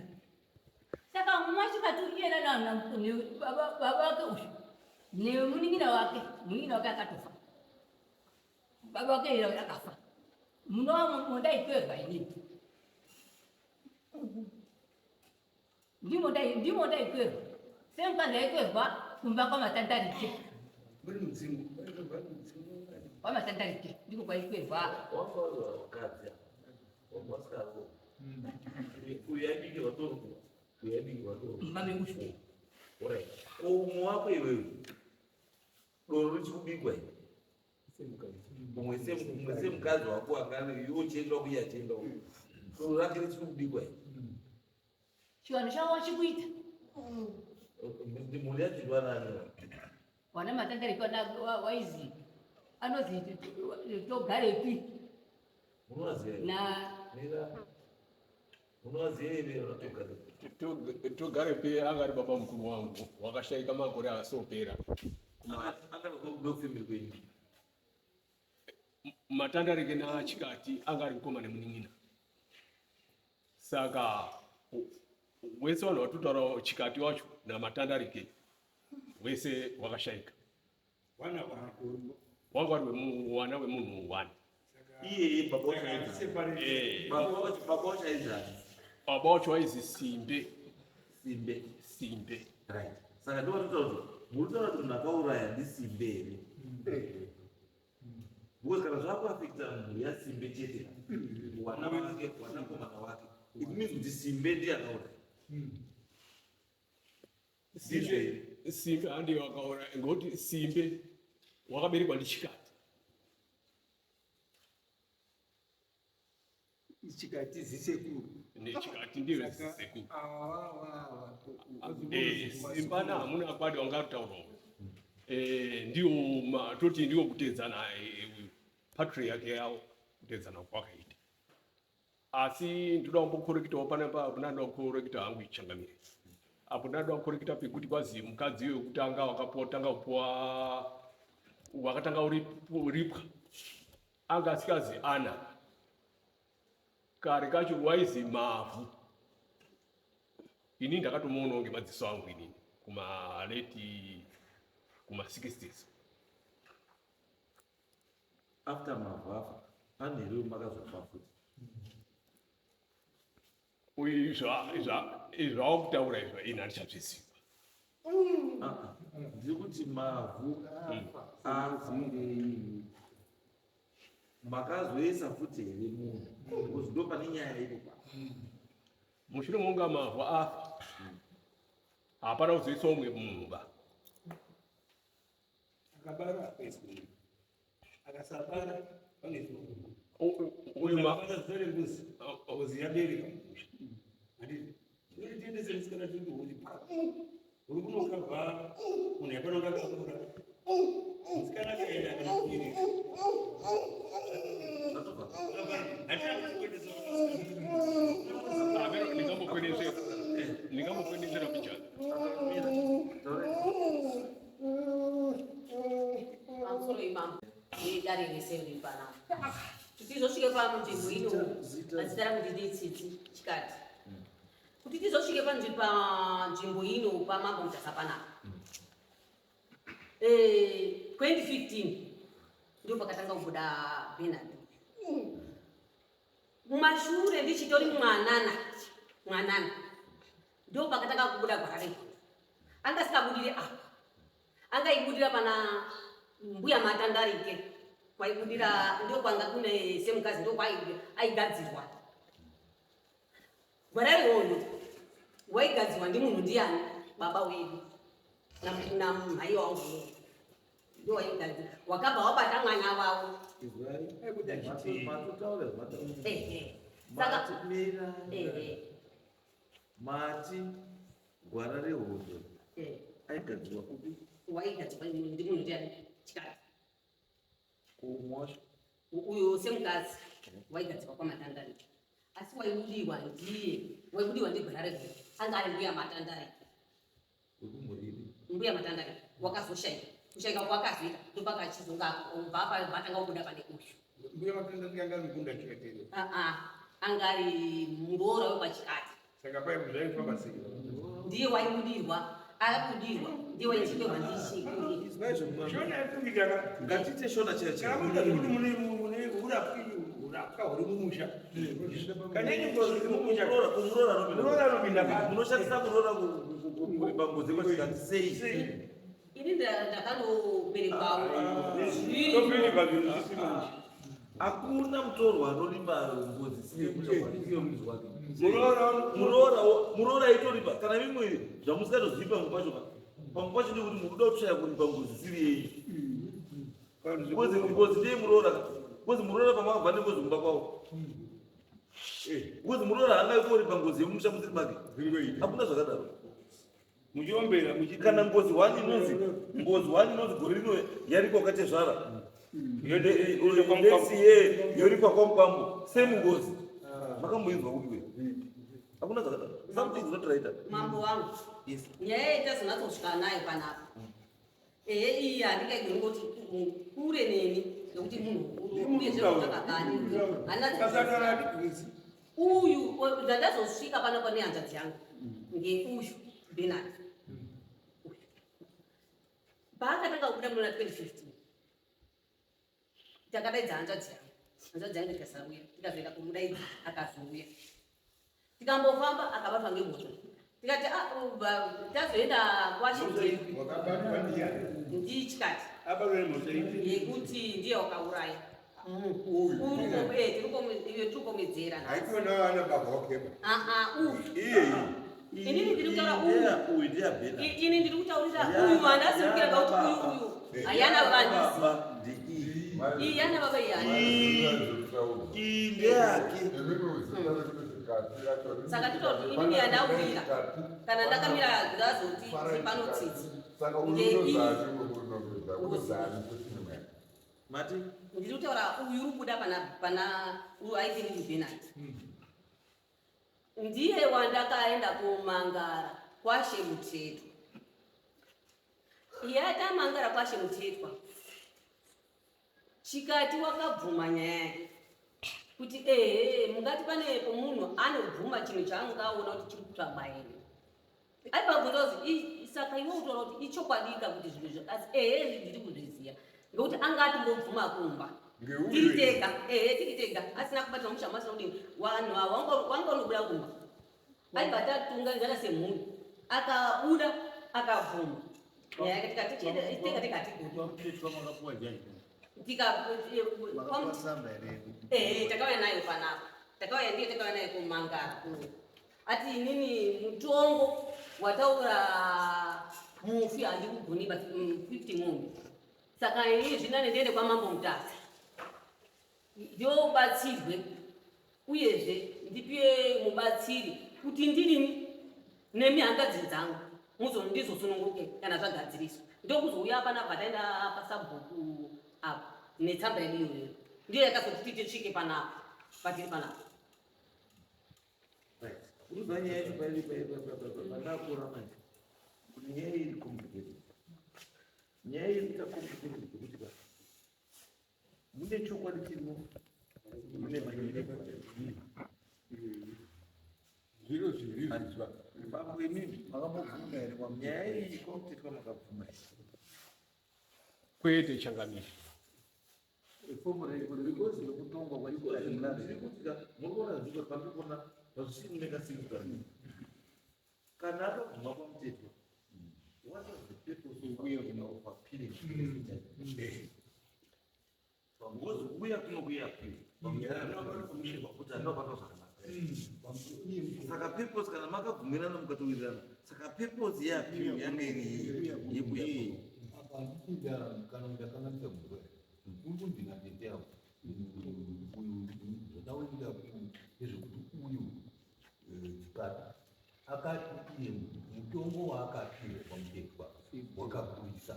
Saka mumachikati iyena baba wake uyu nemunin'ina wake, munin'ina wake akatofa, baba wake iyena akafa. Munova mondaikwezva inini, ndimo ndaikwezva semukadzi aikwezva kumba kwamatandarike. Muri mudzimu. Mudzimu. Kwamatandarike ndiko kwaikwezva. Wanga uri vakadzi ava wanga wasikaro, uyu aibikirwa doro, uyu aibikirwa doro. Mumba meushu. Alright. Ko umwe wako iwewe, doro richikubikwa here? Umwe semukadzi wako anga iwe uchienda kuiye achienda uko, doro rake richiri kubikwa here? Chivanhu chavo vachikuita. Mhuri yacho iwanani? Wana matandarike waizi anozi Togarepi. Munovaziva here? Na Mira, munovaziva here vanaTogarepi? Togarepi anga ari baba mukuru wangu, wakashaika makore asopera. Akanga kwenyu? Matandarike naChikati anga ari mukoma nemunin'ina, saka wese vanhu vatotaura Chikati wacho naMatandarike wese wakashaika. Wana wako. Wanga vari wana wemunhu one. Iyeye baba wacho aizi? Separate. Baba wacho aizani? Baba wacho waizi Simbe. Simbe. Simbe. Right, saka ndovatotaura kuti muri kutaura kuti munhu akauraya ndiSimbe here? Because kana zvakuafekta mhuri yaSimbe chete, wana wake, wanakomana wake, it means kuti Simbe ndiye akauraya. Ndizvo here? Simbe handiye wakauraya, ngokuti Simbe wakaberekwa ndiChikati. Chikati zisekuru. NeChikati ndiyo zisekuru. Simbana hamuna kwadi wangataurawo. Ndiwo toti ndiwo kutedzana, patriarch yavo, kutedzana kwakaita. Asi ndoda kumbokorekitawo panapa, apo ndandoda kukorekita hangu, ichangamire, apo ndandoda kukorekita pekuti kwazi mukadzi iyoyo kutanga wakapuwa, tanga kupuwa, wakatanga uripwa, anga asikazi ana. Kare kacho waizi Mavhu. Ini ndakatomuonawo ngemadziso angu inini kuma late kuma 60s. After Mavhu afa, pane here makazofa futi? Uyu izvawakutaura izvo ini handichazviziva. Ah, ah. Ndiri kuti Mavhu afa, makazoisa futi here munhu? Because ndo pane nyaya iri pa. Mushure monga Mavhu afa, hapana kuzoisa umwe munhu ba. Akabara akaiswa. Akasabara panoiswa. Uyu ma Akabara zita rembuzi. Ngozi yabereka mumusha. Handiti? Tinoti tiendese musikana tindouripa. Uri kunokabva munhu yapanonga akakura. Musikana akaenda akanakubereka. Hatina kuendesa. Ameno ndingambokwedezera pichana. Pamusoro imambo nedare rese riri panapa, kuti tizosvike panzvimbo ino, mazita rangu ndidi Tsitsi Chikati. Kuti tizosvike panzvimbo ino pamambo Mutasa panapa, 2015 ndio pakatanga kubuda Benard. Mumashure ndichitori mwanana mwanana, ndo pakatanga kubuda gwara rehondo. Anga sikabudire apa, angaibudira pana mbuya Matandarike. Kwaibudira ndo kwanga kune semukazi, ndo aigadzirwa gwara rehondo. Waigadzirwa ndimunhu ndiani? Baba wedu namhai wangu ndo waigadzira, wakabva wabata mwana wavo. Aibuda chitei. Matotaura zvamataura. Ehe, saka Mati mira. Mati gwara rehondo aigadzirwa kupi? Waigadzirwa ndimunhu ndiani? Chikati. Kuumwe wacho? Uyo semukadzi waigadzirwa kwaMatandarike, asi waibudiwa ndiye waibudiwa ndigwara rehondo anga ari mbuya Matandarike. Wekumhuri? Mbuya Matandarike wakazoshaika. Kushaika kwakazoita ndopakachizonga bva vatanga kubuda pane uyu. Mbuya Matandarike anga ari mukunda Chikatere. Aa, anga ari muroora wepachikati. Saka pai zvaifamba sei? Ndiye waibudirwa, akabudirwa ndiye waichiperwa ndichikuri. Shona yekuita ka Ngatiite shona chaiyo kana chaiyo. muda kuti mune mune urapwi urapwa huri mumusha. Kana ine ngozi iri mumusha. Muroora kumuroora anopinda. Muroora anopinda pa. Munoshandisa muroora kuripa ngozi kwachikati sei? Sei? Ini ndakanoberekwawo zviri. Topinda zvinhu zvisina. Hakuna mutorwa anoripa ngozi isiri yemusha kwake, isiri yemuzi wake. Muroora Muroora muroora aitoripa kana imwe zvamusingatozivi pamwe pacho ka. Pamwe pacho ndekuti munoda kushaya kuripa ngozi isiri yenyu. Ngozi ngozi ndeye muroora ka. Ngozi muroora pamakabva nengozi kumba kwavo. Ngozi muroora haangai koripa ngozi yemumusha musiri make. Zvingoita. Hakuna zvakadaro. Muchiombera muchiti Kana ngozi wani inonzi ngozi wani inonzi gore rino yarikwa kwatezvara. Next year yorikwa kwamukwambo. Same ngozi. Makamboinzwa kupi we? Hakuna zvakadaro. Something is not right. Mambo wangu, Yes. nyaya yetazonatsosvika nayo panapa, ehe, iyi handingaigoni kuti kure neni nekuti munhu mukuru uyezve takakani handina. Kasakara adhiresi. Uyu zvandazosvika panapa nehanzvadzi yangu ngeuyu Benard uyu, paakatanga kubuda muna 2015 takadaidza hanzvadzi yangu, hanzvadzi yangu ikasauya, tikazoenda kumudaidza akazouya, tikambofamba akabatwa ngemhosva, tikati "Ah, tazoenda kwashe." Wakabatwa ndiani? Ndichikati Abatwa nemhosva ipi? Yekuti ndiye wakauraya. Uyu. Tiri kukomedzera nhasi. Haikona ana baba wakeba. Aa, uyu. Iye. Inini ndiri kutaura uyu. Uyu ndiya Benard. Ini ndiri kutaurira uyu wandasimukira kuti uyu uyu hayana baba, handisi. Ndeiyi. Iyi yana baba, iyi hana. Iyi ndeyake. Saka tototi inini yandaurira kana ndakamira ndazoti panotsitsi. Saka Ngeiyi. unozani unozani kuti nimwe. Mati Ndiri kutaura uyu uri kubuda pana uyu aiti ndiri Benard, ndiye wandakaenda kumangara kwashe Mutetwa. Iye atamangara kwashe Mutetwa, chikati wakabvuma nyaya yake kuti ehe, mungati pane pomunhu anobvuma chinhu chaangaona kuti chiri kutsvagwa here? Aibva kuti saka iwe utaura kuti ichokwadika kuti zvinhu izvo, asi ehe, ndiri kuzviziva ngekuti anga atimbobvuma kumba. Ngeuyu. Tiri tega, ehe, tiri tega, asina kubatwa mushama, asina kudini, vanhu ava wanga unobuda kumba, aibva tatunganidzana semhuri, akabuda akabvuma nyaya yake, tikati tega tega hatigoni. Kwamutetwa makapuwa judgment? Tika Makapuwa tsamba here? Ehe, takauya nayo panapa, takauya ndiye takauya nayo kumangara kuno. Ati inini mutongo wataura mufi handikugoni, but 50 mombe, saka inini zvinane ndiende kwamambo Mutasa ndobatsirwe, uyezve ndipiwe mubatsiri kuti ndirini nemi hanzvadzi dzangu muzo ndizosununguke kana zvagadziriswa. Ndokuzouya panapa, taenda pasabhuku apa netsamba yedu iyoyo, ndiyo yakazoti tisvike panapa patiri panapa. Right. Unoziva nyaya yacho pairi pandakura manje kuti nyaya iyi iri complicated. Nyaya iri kuita complicated zvekuti ka mune chokwadi chirimo, mune manyere. Zviro zviri zvitsva. Bambo imimi, Makambobvuma here nyaya iyi kwamutetwa makabvuma here? Kwete, changamire. Fomu because yekutongwa kwaitwa. Zviri kutika muri kuona zviko pandiri kuona pazvisiri mekasimba kana akabvuma kwamutetwa, what was the purpose of appealing to the judgment? Because kuuya kuno kuya appeal kuti handinobatwa zvakanaka, saka purpose kana makabvumirana mukatowirirana, saka purpose yeappeal yanga iri yekuya kuno? Apa handipinda kana ndakanganisa mvura uri kunzi natete avo uyu, zvataurira ndezvekuti uyu Chikati akati iye mutongo waakapiwa kwaMutetwa wakakurisa.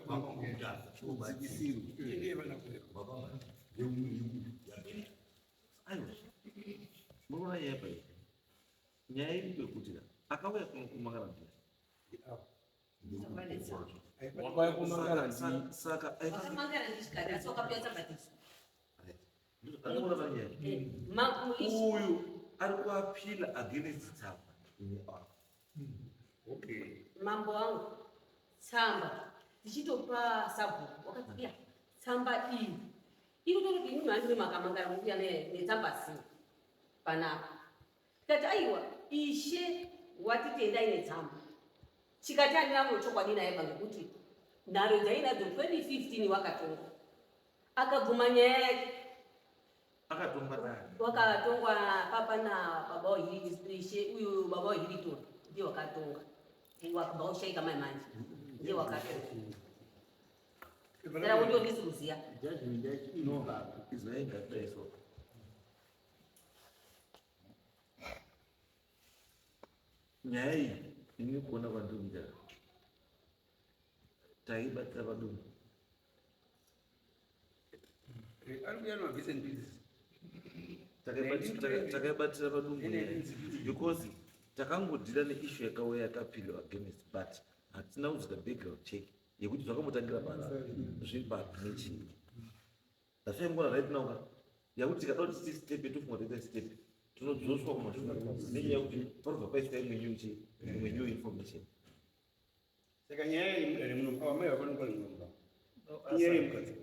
Mambo Mutasa. Makamba yabena. Aiwa, munoona nyaya pai, nyaya iri kwekuti akauya kuno kumangara ndiani? Wakauya kumangara ndi Saka Wakamangara ndichikati, asi wakapiwa tsamba tisu. Andikuona pane nyaya uyu. Ari kuapila against tsamba ine apa. Okay. Mambo wangu, tsamba tichitopa sabhuku wakati iya tsamba iyi iri kutoti imimi handiri makamangara mukuya netsamba zii panapa. Tikati aiwa ishe watitendai netsamba. Chikati handina mwoyo chokwadi naye pa ngekuti nharo dzainadzo 2015 wakatongwa akabvuma nyaya yake. Akatongwa nani? Wakatongwa papa na baba waHirishe, uyu baba waHiriton ndiye wakatonga. Wakabva ushaika mai manje ndiye wakatonga. Saka ndio ndisi kuziya. Judgment yacho No, izwai ngatidai so. Nyaya iyi ini kuona kwandiri kuita taibatira padumbu. Ari kuuya nemabits and pieces. Takaibatira padumbu nyaya because takangodhira neissue yakauya yakapilwa against, but hatina kuzoita background check yekuti zvakambotangira para zviri papi nechii. That's why ngona right now ka yakuti tikada kuti titi step tofunga toita step tinodzoswa kumashure nenyaya yekuti panobva paiswa imwe new chi imwe new information. Saka nyaya yemudare muno ava mai vakanokwana nyumba. Inyaya yemukadzi.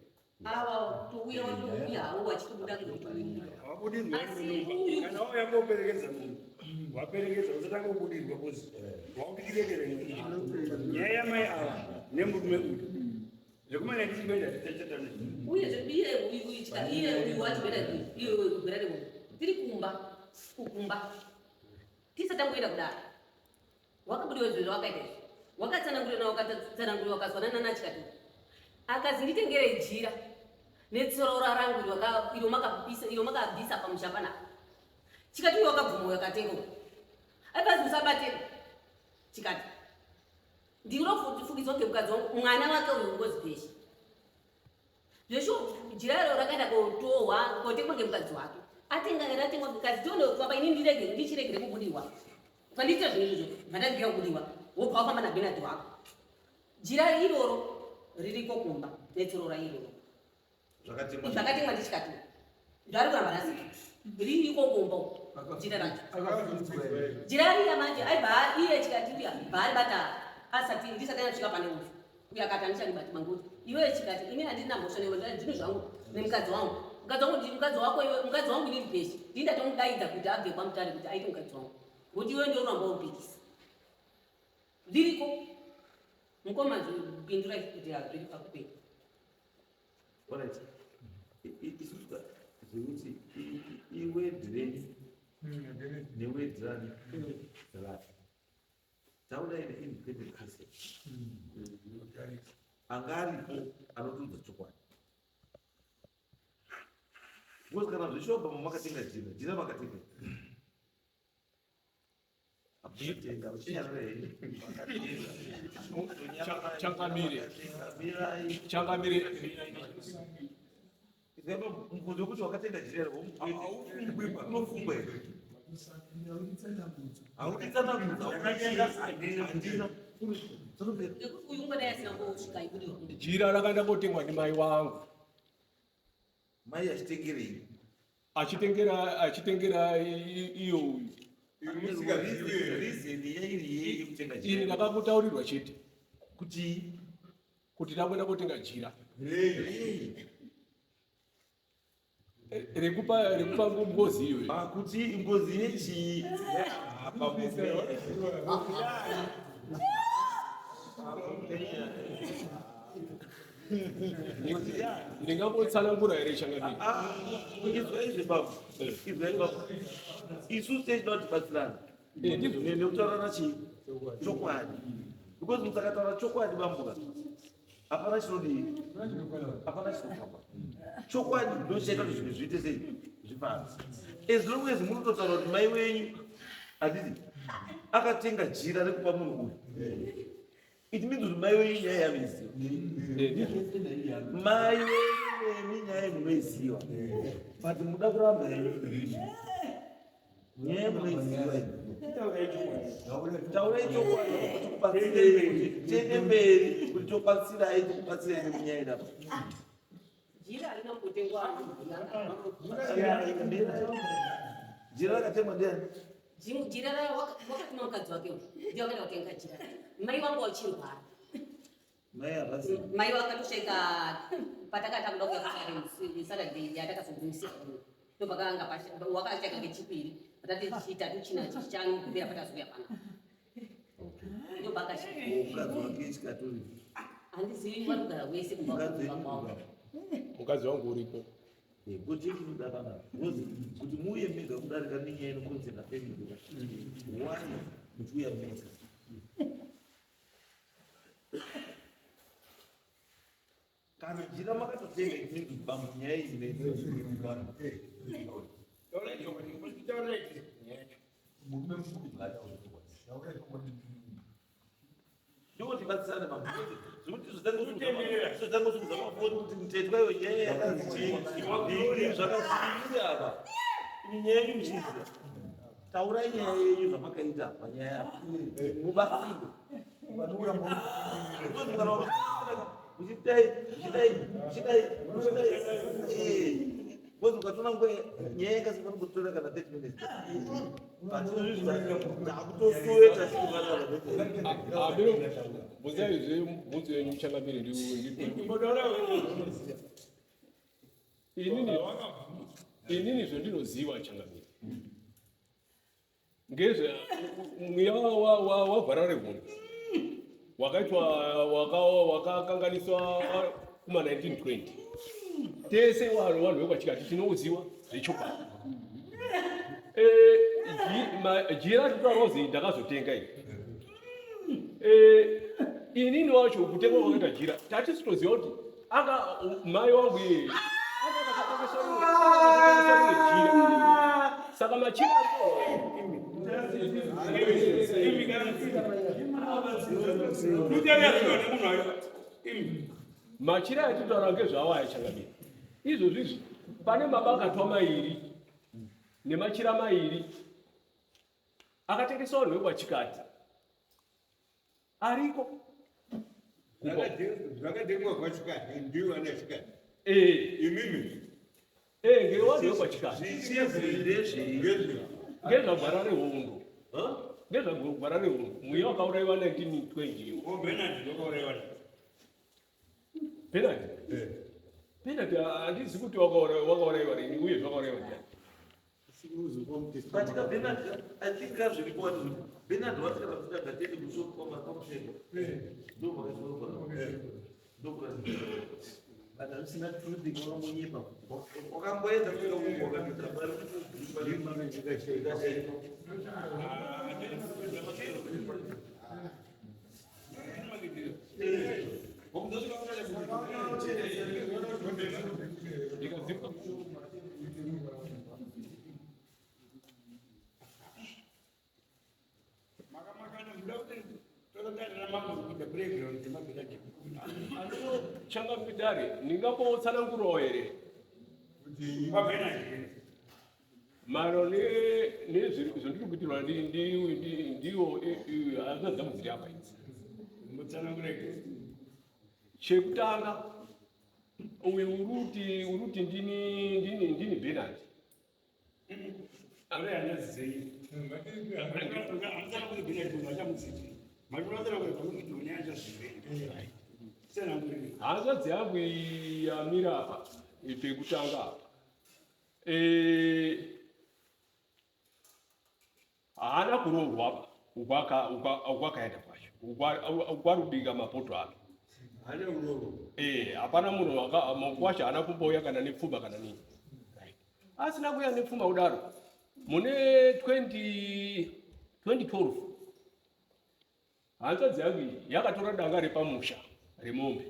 Ava touya watouya havo vachitobuda ngekuti uyu. Havabudirwi Asi munyumba. uyu- Kana wauya koperekedza munhu, waperekedza usatanga kubudirwa kozi wakuti tirekere nyaya yamai ava nemurume uyu. Zvekumana tichikuenda tichachatana. Uyezve iye uyu uyu chika iye uyu wachibhera iye uyu kubhera uyu. Tiri kumba kukumba. Tisati tangoenda kudare. Wakabudiwa izvo zvawakaita izvi. Wakatsanangurira nawo wakatsanangurira wakazwanana nachikati. Akazi nditengere jira netsorora rangu iro iro makabisa iro makabvisa pamusha panapa. Chikati uyo wakabvuma uyo akatenga uyo. Aibazi usabate chikati. Ndinofukidzwa ngemukadzi wangu mwana wake uyu ngozi peshe. Zvesho jira iro rakaenda kotohwa kotengwa ngemukadzi wake. Atenga ratengwa mukadzi tione papa ini ndirege ndichiregere kubudirwa. Ukandiitira zvinhu izvozvo bva kubudirwa wobva wafamba naBernard wako. Jira iroro ririko kumba netsorora iroro. Zvakatemwa. Zvakatemwa ndichikati. Zvari kuramba nhasi. Ririko kumba jira racho. Jira riya manje aibva iye chikati uya bva aribata asati ndisati ndasvika pane uyu. Uya akati andicharibati manguti. Iwe chikati ini handina mhosva newe ndine zvangu nemukadzi wangu. Mukadzi wangu ndi mukadzi wako iwe mukadzi wangu inini peshe. Ndini ndatomudaidza kuti abve kwaMutare kuti aite mukadzi wangu. Ngokuti iwe ndiwe unoramba uripikisa. Zviriko. Mukoma pindurai kuti hazviri pakupera. Alright. Isusu zvekuti iword renyu neword rani rati. Taura ine independent person. Anga aripo anotiudza chokwadi. Because kana zvishobha makatenga jira, jira makatenga. Hamutenga, uchinyarara makatenga. Changamire. Mirai. Changamire. Mubvunzo wekuti wakatenga jira here, unofungwa here? Haudi tsanangudzo, handina. Ngekuti uyu ungadai asina kusvika ibudirwa. Jira rakaenda kotengwa ndimai wangu. Mai achitengerei? Achitengera achitengera iyo uyu. Reason yairi yei yekutenga Ini jira? ndakakutaurirwa chete Kuti kuti takuenda kotenga jira rei? Rekupa rekupa ngozi iyoyo. Ah, kuti ngozi yechii? Apa Ndingambotsanangura here changamire? Izwai zvebabu, izwai babu. Isusu techida kuti tibatsirane Ndizvo. nekutaurana chii chokwadi, because musakataura chokwadi bambuka hapana chinodii, hapana chinofamba. Chokwadi ndochaita kuti zvinhu zviite sei, zvifambe. As long as munototaura kuti mai wenyu handiti akatenga jira rekupa munhu uyu, it means kuti mai wenyu nyaya yanoiziva. Ndizvo. Mai wenyu nemi nyaya munoiziva, but muda kuramba henyu nyaya munoiziva. Taurai chokwadi kuti tikubatsirei kuti tiende mberi, kuti tobatsirai tikubatsirai nemunyaya inapa. Jira harina kutengwa. Jira rakatengwa ndiani? Jira wakatuma mukadzi wake uyu. Ndiye wakaenda kutenga jira. Mai wangu wachirwara. Mai havasi. Mai wakatoshaika patakatanga kuda kuya kusare Saturday yatakazogumisira kuno. Ndopakanga wakashaika kechipiri. Patati chitatu china chishanu kubvira patazouya pano. Ndopakashaika. Mukadzi wake chikatori. Handizivi vanogara wese kumba Mukadzi kumba kwavo. Mukadzi wangu uripo. Kuti chinoda panapa. Because kuti muuye mega kudarika nenyaya inokonzera family. Why muchiuya mega? Kana jira makatotenga imimi pamunyaya iyi ndikuti batsirane mabvunzo zvekuti zvotangosungudza mafoni kuti mutetwa iwe nyaya yakanzi chii zvakazii apa imi nyaya yenyu muchiiziva taurai nyaya yenyu zvamakaita panyaya apa mubatsirwe uchidai uchidai uchidai uchidai because ukatoona nguva nyaya yakasika kutora kana 30 minutes takutosuweta Abiro bvunzai zve mubvunzo yenyu changamire inini inini zvendinoziva changamire ngezve mweya wagwara rehondo wakaitwa wakakanganiswa kuma 1920 tese vanhu vanhu vekwachikati tinouziwa zvechokwadi. Jira rinotaura kuzi ndakazotenga iri. Inini wacho kutenga kwakaita jira tatisitoziva kuti anga mai wangu iyeye anga akatengesa rimwe jira saka machira machira atitaura ngezvawo aya changamire izvozvi izvi pane mabakatwa mairi nemachira mairi akatengeswa vanhu vekwachikati ariko Zvakatengwa kwachikati ndiwo ana chikati. Imimi. Ngevanhu vekwachikati. Ngezvagwara rehondo. Ngezvagwara rehondo. Mweya wakauraiwa 1920 iwo. Oh, Bernard wakauraiwa. Bernard? Bernard handizi kuti wakauraiwa rini uye zvakauraiwa ndiani. But ka Bernard, I think kazviripo wati Bernard wati kana kuti agatende kushopu kwamutengo. Ndo vakaiswa ndokuratidza. But hazvisina truth wakamunyepa. Wakamboedza kusvika kumba wakatoita mari Changamidare, ndingambotsanangurawo here maro nezvandiri kuitirwa ndiwo hanzvadzi dzangu dziri apa idzi. Chekutanga uyu uruti ndini Bernard. Hanzvadzi yangu yamira apa pekutanga apa haana kuroorwa ukwakaenda kwacho ukwarubika mapoto ake. Hapana munhu mukwasha haana kumbouya kana nepfuma kana nini. Asina kuuya nepfuma kudaro mune 2012 hanzvadzi yangu iyi yakatora danga repamusha remombe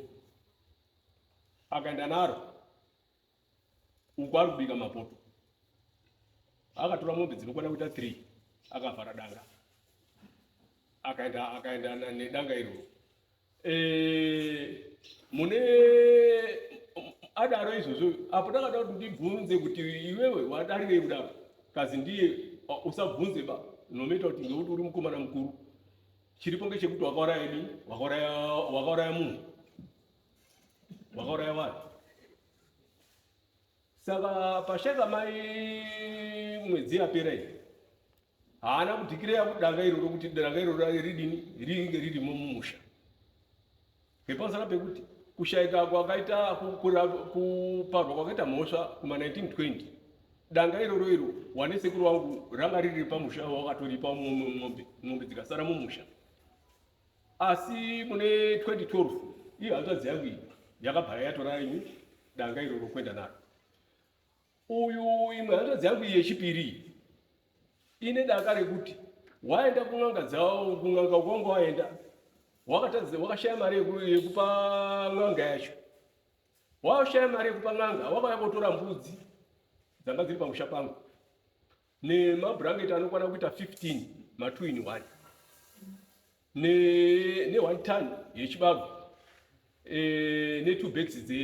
akaenda naro uko ari kubika mapoto. Akatora mombe dzinokwana kuita 3 akavhara danga akaenda nedanga iroro. Mune adaro izvozvo apo ndakada kuti ndibvunze kuti iwewe wadarirei kudaro kazi ndiye usabvunze ba nomaita kuti ngekuti uri mukomana mukuru chiripo ngechekuti wakauraya ni wakauraya munhu wakauraya vanhu. Saka pashaika mai mwedzi yapera iyi haana kudhikireya kudanga iroro kuti danga iroro ridini ringe ririmo mumusha ngepamusana pekuti kushaika kwakaita kuparwa kwakaita mhosva kuma 1920 danga iroro iro wane sekuru wangu ranga riri pamusha wakatoripa mombe mombe dzikasara mumusha asi mune 2012 iyo hanzvadzi yangu iyi yakabva yatora ini danga iroro kuenda naro uyu imwe hanzvadzi yangu iyi yechipiri iyi ine daka rekuti waenda kun'anga dzawo kun'anga kwanga waenda wakatadza wakashaya mari yekupa n'anga yacho washaya mari yekupa n'anga wakauya kotora mbudzi dzanga dziri pamusha pangu nemabhurangeti anokwana kuita 15 ma2 in 1 ne, ne 1 ton yechibago e, ne 2 bags dze,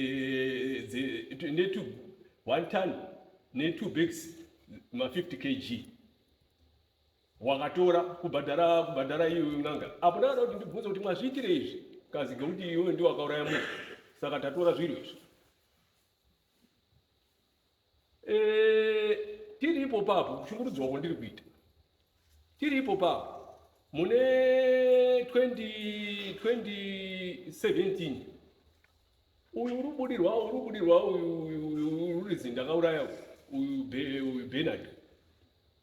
dze, ne 2 1 ton ne 2 bags ma 50 kg wakatora kubhadhara kubhadhara iyo n'anga apo ndakada kuti ndibvunze kuti mwazviitire izvi kazi ngekuti iwe ndiwe wakauraya munhu saka tatora zviro izvi e, tiri ipo papo kushungurudzwa kwandiri kuita tiri ipo papo mune 20, 2017 uyu uri kubudirwa uri kubudirwa uyu urizi ndakauraya uyu Bernard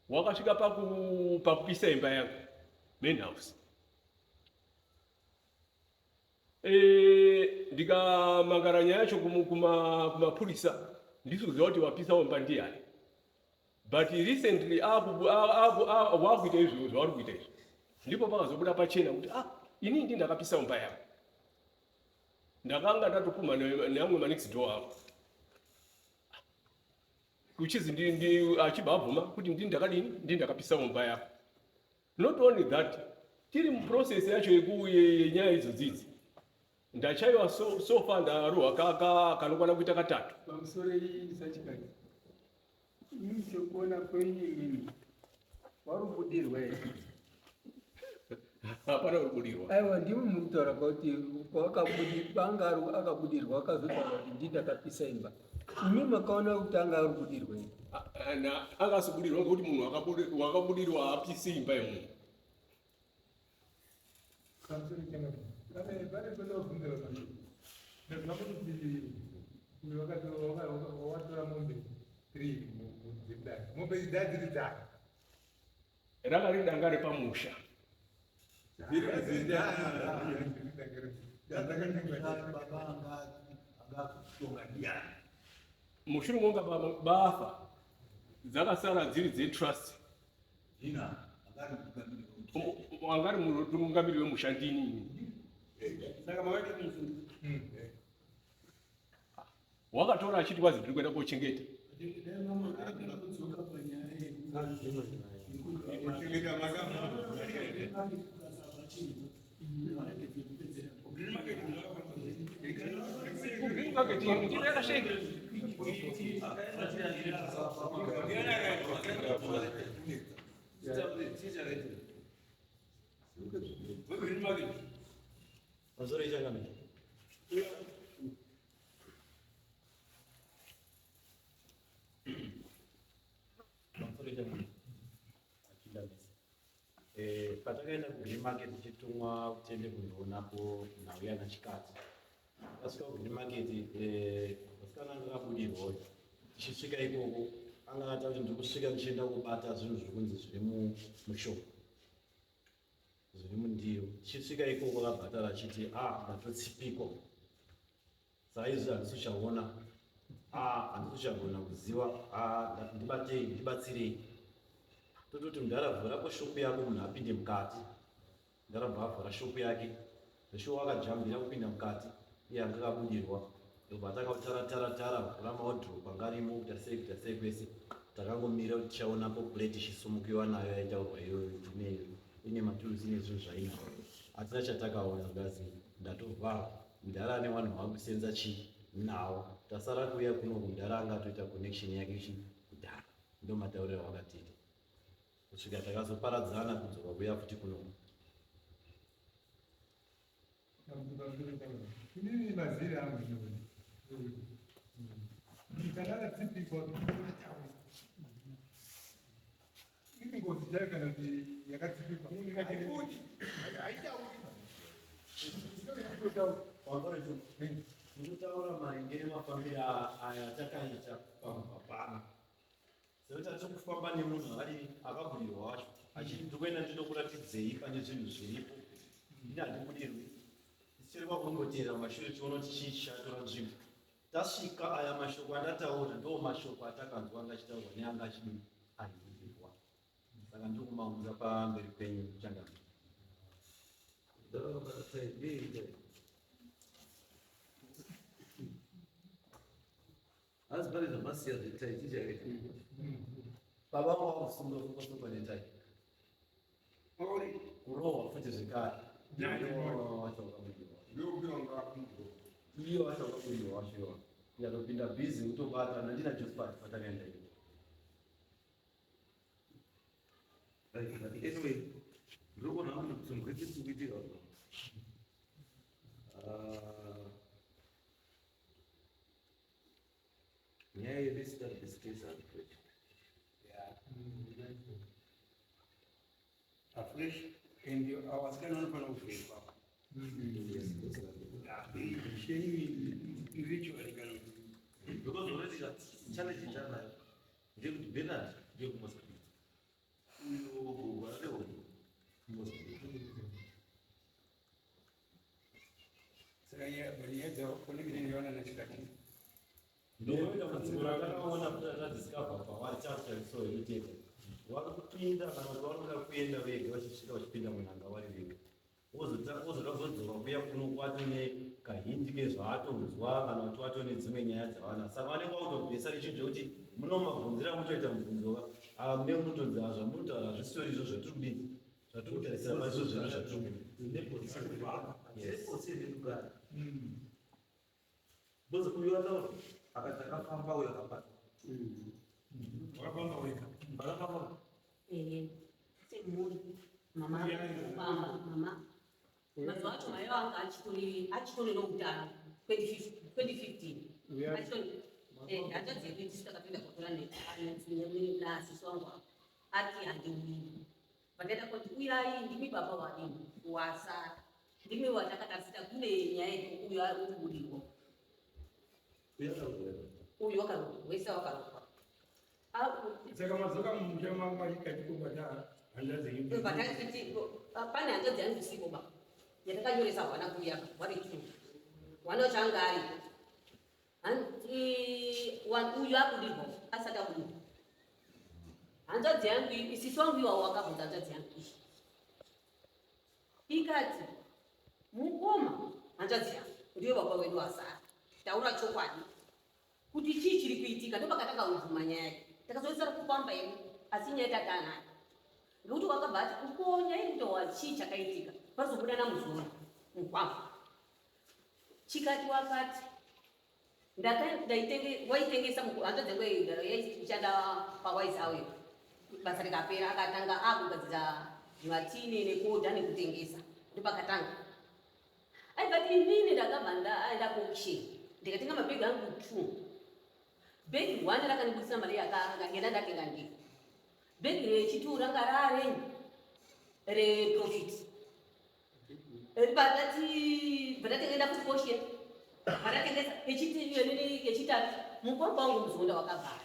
wakasvika pakupisa imba yangu main house e, ndikamangara nyaya yacho kumapurisa ndisi kuziva kuti wapisa womba ndiyani but recently wakuita izvo zvauri kuita izvo ndipo pakazobuda pachena kuti ah ini ndi ndakapisa mumba yangu ndakanga ndatopumha neamwe manext door angu kuchizi achibva abvuma kuti ndi ndakadini ndi ndakapisa mumba yako not only that tiri muprocess yacho yenyaya idzodzidzi ndachaiwa so, so far ndarohwa kanokwana kuita katatu pamusoro iyi sachikadzi ini sekuona kwenyu imini warubudirwa here hapana kubudirwa aiwa ndimi muri kutaura kwakuti panga akabudirwa akazotaura kuti ndi ndakapisa imba imi makaona kuti anga ari kubudirwa here akasibudirwa ngekuti munhu wakabudirwa apise imba yemunhu pane panofunzira ndazva kuti uyu wakatora mombe 3 dzemudare mombe idzi dziri dzake ranga riri danga repamusha mushure monga bafa dzakasara dziri dzetrust angari mutungamiriri wemusha ndini wakatora achiti kwazi ndiri kuenda kochengeta Patakaenda kugreen market tichitumwa kuti tiende kundoonapo nhau yana chikadzi tasvika kugreen market musikana anga akabudirwawo tichisvika ikoko anga akataura kuti ndiri kusvika ndichienda kubata zvinhu zviri kunzi zviri mushop zviri mundiro tichisvika ikoko akabhatara achiti a ndatotsipikwa saizvi handisi kuchaona a handisi kuchagona kuziva a ndibatei ndibatsirei tototi mudhara vhurapo shopu yako munhu apinde mukati mudhara bva avhura shopu yake zveshuwa akajambira kupinda mukati iye anga akabudirwa ndobva atanga kutara tara tara vhura maodrop anga arimo kuita sei kuita sei kwese takangomira kuti tichaonapo plate ichisumukiwa nayo yaitaurwa iyoyo ine maturusi ine zvinhu zvainazvo hatina chatakaona zvikazi ndatovhara mudhara ane vanhu vakusenza chii nawo tasara kuuya kuno mudhara anga atoita connection yake chi kudhara ndo matauriro awakatiita kusvika takazoparadzana kudzoka kuya futi kuno inini maziri angu Kana akadzipikwa atauri. Iri ngozi chaiyo kana kuti yakadzipikwa. Haibudi, haitauri. Ndikutaura maringe nemafambiro aya atakaita pamubva pano. Sekuti tiri kufamba nemunhu akadii akabudirwa wacho achiti ndiri kuenda ndinokuratidzei pane zvinhu zviripo. Ini handibudirwi. Tichiri kwakungoteera mashure tione kuti chii chichatora nzvimbo. Tasvika aya mashoko andataura ndo mashoko atakanzwa anga achitaurwa neanga achidii aibudirwa. Saka ndiri kumaunza pamberi penyu changamire. Asi pane zvamasiya zvetai chii chakaita? Baba vangu vakusungwa sungwa sungwa netai. Kurohwa futi zvekare. Wacho wakabudirwa. Iye wacho wakabudirwa wacho iwa. Ndikatopinda busy kutobata nandina Josephat patakaenda iyo. Right, but anyway, ndiri kuona hangu kuti zvinhu zvese zviri kuitika. Ah, nyaya yedu isina this case unfortunately. Afresh and vasikana vanofanira kuvhekwa. Ritual kana Because already challenge chanayo ndeyekuti Bernard ndiye kuMozambique. Uyo Gwararewo kuMozambique. Saka nyaya dzakonekene nevanana chikati. Ndodambudziko ratakaona futi ratadiscover pavari chakuchariso yekuteta. Vari kupinda kana kuti vari kuda kuenda vega vachisvika vachipinda munhanga vari vega. Wozoda kuzodzoka kuya kuno kwatone kahindi kezvaatonzwa kana kuti watone dzimwe nyaya dzavana. Saka vanenge vakutobvesa nechinhu chekuti muno mabvunzira amutoita mubvunzo ka. Ava mune munotonzi ava zvamunotaura hazvisitori izvo zvatiri kudii zvatiri kutarisira pasi zvinhu zvatiri kudii. Yes. Because uyu ataura akati akafamba uyu akabata. Wakafamba wega. Akafamba. Ehe, semhuri mama baba mama mazuva acho mai vanga achitori achitori noutano 2015 achitori hanzvadzi yedu tisu takatoenda kotora nasisi wangu apa ati handiuyi vandaida kuti uyai ndimi baba vadini wasara ndimi watakatarisira kune nyaya yedu uyu ari kubudirwa uyu wakarukwa wese wakarukwa Saka madzoka mumusha machikachikobata hanzvadzi yenyu. Pane hanzvadzi yangu isipo ba yatakanyoresa hwana kuya vari two hwana wacho anga aripo uyu abudirwa asati abudirwa hanzvadzi yangu isisi wangu iwawo wakabvunza hanzvadzi yangu iyi ikati mukoma hanzvadzi yangu ndiyo baba wedu asara taura chokwadi kuti chii chiri kuitika ndopakatanga kubvuma nyaya yake takazoisara kufamba yedu asi nyaya tatanayo ngekuti wakabva ati uko nyaya iri kutaura chii chakaitika pazobuda namuzona mugwagwa chikati wakati waitengesa hanzvadzi yangu yaigara yaishanda pawaisawe basa rikapera akatanga akugadzira zvimatini nekodha nekutengesa ndopakatanga aibva ti inini ndakabva ndaenda kuauction ndikatenga mabhegi angu two bhegi one rakandibudisa mari yakangenda ndatenga ndiro bhegi rechitu ranga rarenyi reprofit patati patatengenda kuauction patatengesa yechitatu mukwamba wangu muzonda wakavhara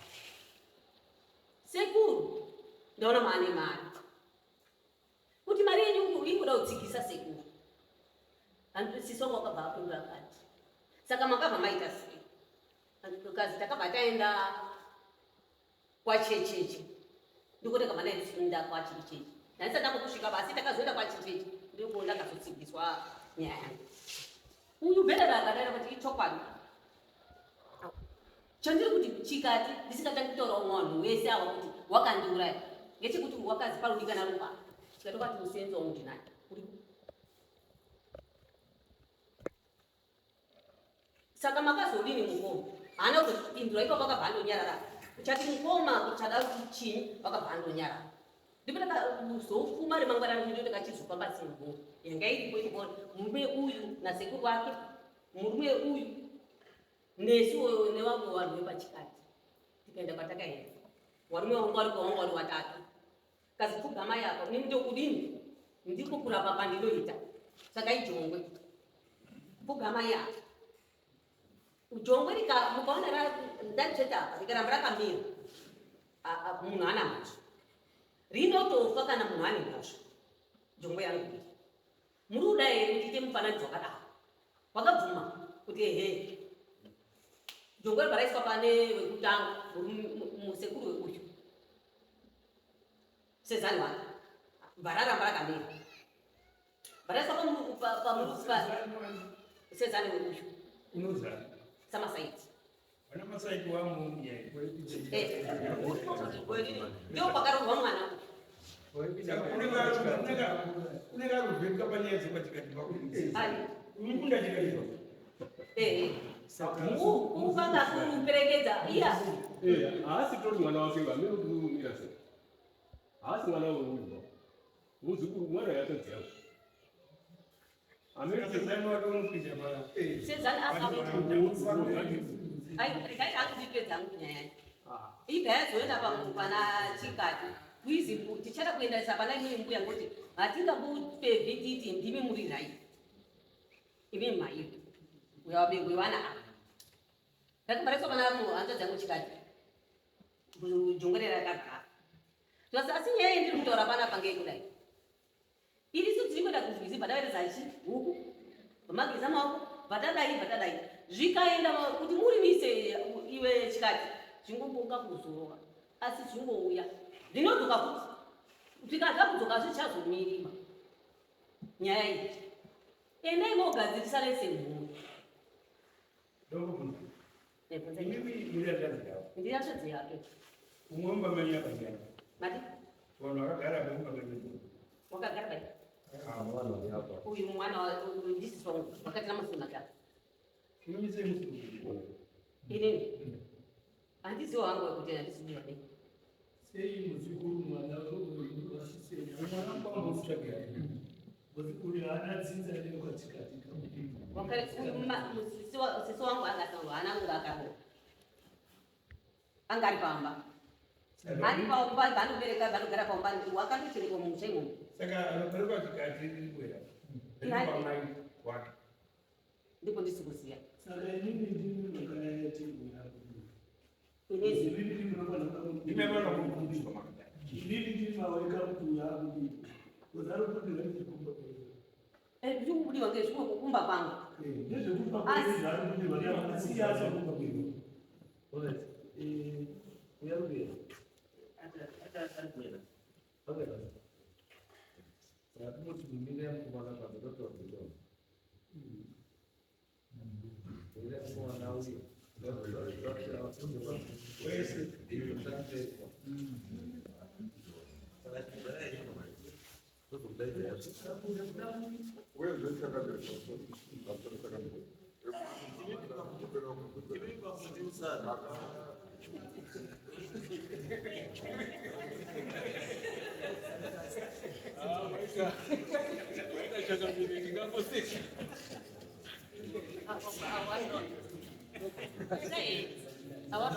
sekuru ndaona maane mari kuti mari yenyu ikuda kutsigisa sekuru sisi wangu wakabva apindura akati saka makabva maita sei kazi takabva taenda kwachecheche ndiko takabva ndaenda kwachecheche ndandisati ndambokusvika basi takazoenda kwachecheche ndiko ndakazotsigiswa nyaya yangu uyu bherera akadaira kuti ichokwadi chandiri kuti chikati ndisingatangi kutaura umwe vanhu wese ava kuti wakandiuraya ngechekuti wakazi parudikana ropa chikati wakati musenzi wangu ndinaye uri saka makazodini mukoma haana kuzopindura ipapo akabva andonyarara uchati mukoma uchada chinyi vakabva andonyarara ndipo ndakazofuma remangwana rindo ndakachizofamba semhuri yanga iripo iripo murume uyu nasekuru wake murume uyu nesu nevamwe vanhu vepachikati. Tikaenda kwatakaenda. Warume wangu wari kwawangu wari watatu. Kazi pfugama yako ini ndokudini? Ndiko kurapa pandinoita. Saka ijongwe. Pfugama yako. Jongwe rika mukaona ndacheta apa rikaramba rakamira. Munhu ana mhosva. Rinotofa kana munhu ane mhosva. Jongwe yangu. Muri kuda here kuti tiite mufananidzo wakadaro? Wakabvuma kuti ehe. Jongwe ribva raiswa pane wekutanga musekuru weuyu. Sezani wake. Bva raramba rakamira. Bva raiswa sezani weuyu. Unozana. Samasaiti. Vana Masaiti wamu nyaya. Eh. Ndio pakarohwa mwana. Unenge aruvheneka panyaya dzekwatikati Ari. Unokunda chikaiwa. Eh. Kufanga kuperekedza iya. Eh, haasi tori mwana wake amene kuti sei. Haasi mwana weuyu. Muzukuru mwana yakanzi yangu. Amene Sezani wake unopinda pa. Sezani Ai, regai hangu ndipedza hangu nyaya yacho. Ibva yazoenda pana chikati. Kuizi tichada kuendesa pana imwe mbuya ngoti hatingakupevhi titi ndimi muri right. Imi mairi. Wevana ava. Ndakabva pana hanzvadzi yangu chikati. Jongwe rakagara. Tikati asi nyaya yendiri kutaura panapa ngeyekudai. Irisu tiri kuenda kurwizi bvatavereza chi huku vamageza maoko bvatadai bvatadai zvikaenda kuti murimise iwe chikati zvingombonga kuzorora asi zvingouya zvinodzoka futi zvikada kudzoka zvichazomirima nyaya iyi endai mogadzirisa semhuri. Ndokubvunza. Imimi muri hanzvadzi yavo. Ndiri hanzvadzi yake. Umwe mumba menyu yakagara. Mati? Vanhu vakagara mumba menyu. Wakagara pai? Uyu mwana ndisisi wangu wakatira masuna ka. Imimi sei musiri? Inini handiziwo hangu wekuti handisi kuva dei. Sei muzukuru mwana wasiseni Mwana kwambomutsvagira. Muzukuru haana dzinza rekatsikatika. Wakare uyu sisi wangu akataurwa haana kunge akaroora. Anga ari pamba. Ari pamba vanobereka vanogara pamba wakatocherekwa mumusha imomo. Saka anoberekwa chikati riri kwera. Ihai. Pamai wake. Ndipo ndisi kuziya. Saka inini ndimi makayati yakudu. Inini Inini ndimi makayati. Ndimi vanokumbiswa makadai. Inini ndimi maweka kuti yakudu. Kuzaro kuti ngatikumba kwedu. Zviri kubudiwa ngezvimwe kukumba kwangu. Ndezvekupa kwedu zvaari kubudirwa asi iye achakumba kwedu. Alright. Uyarubira. Okay. Saka tinoti mumire mukomana panze totaura. Mumire mukomana uyu. Wese. Uyezve chakadai Awa.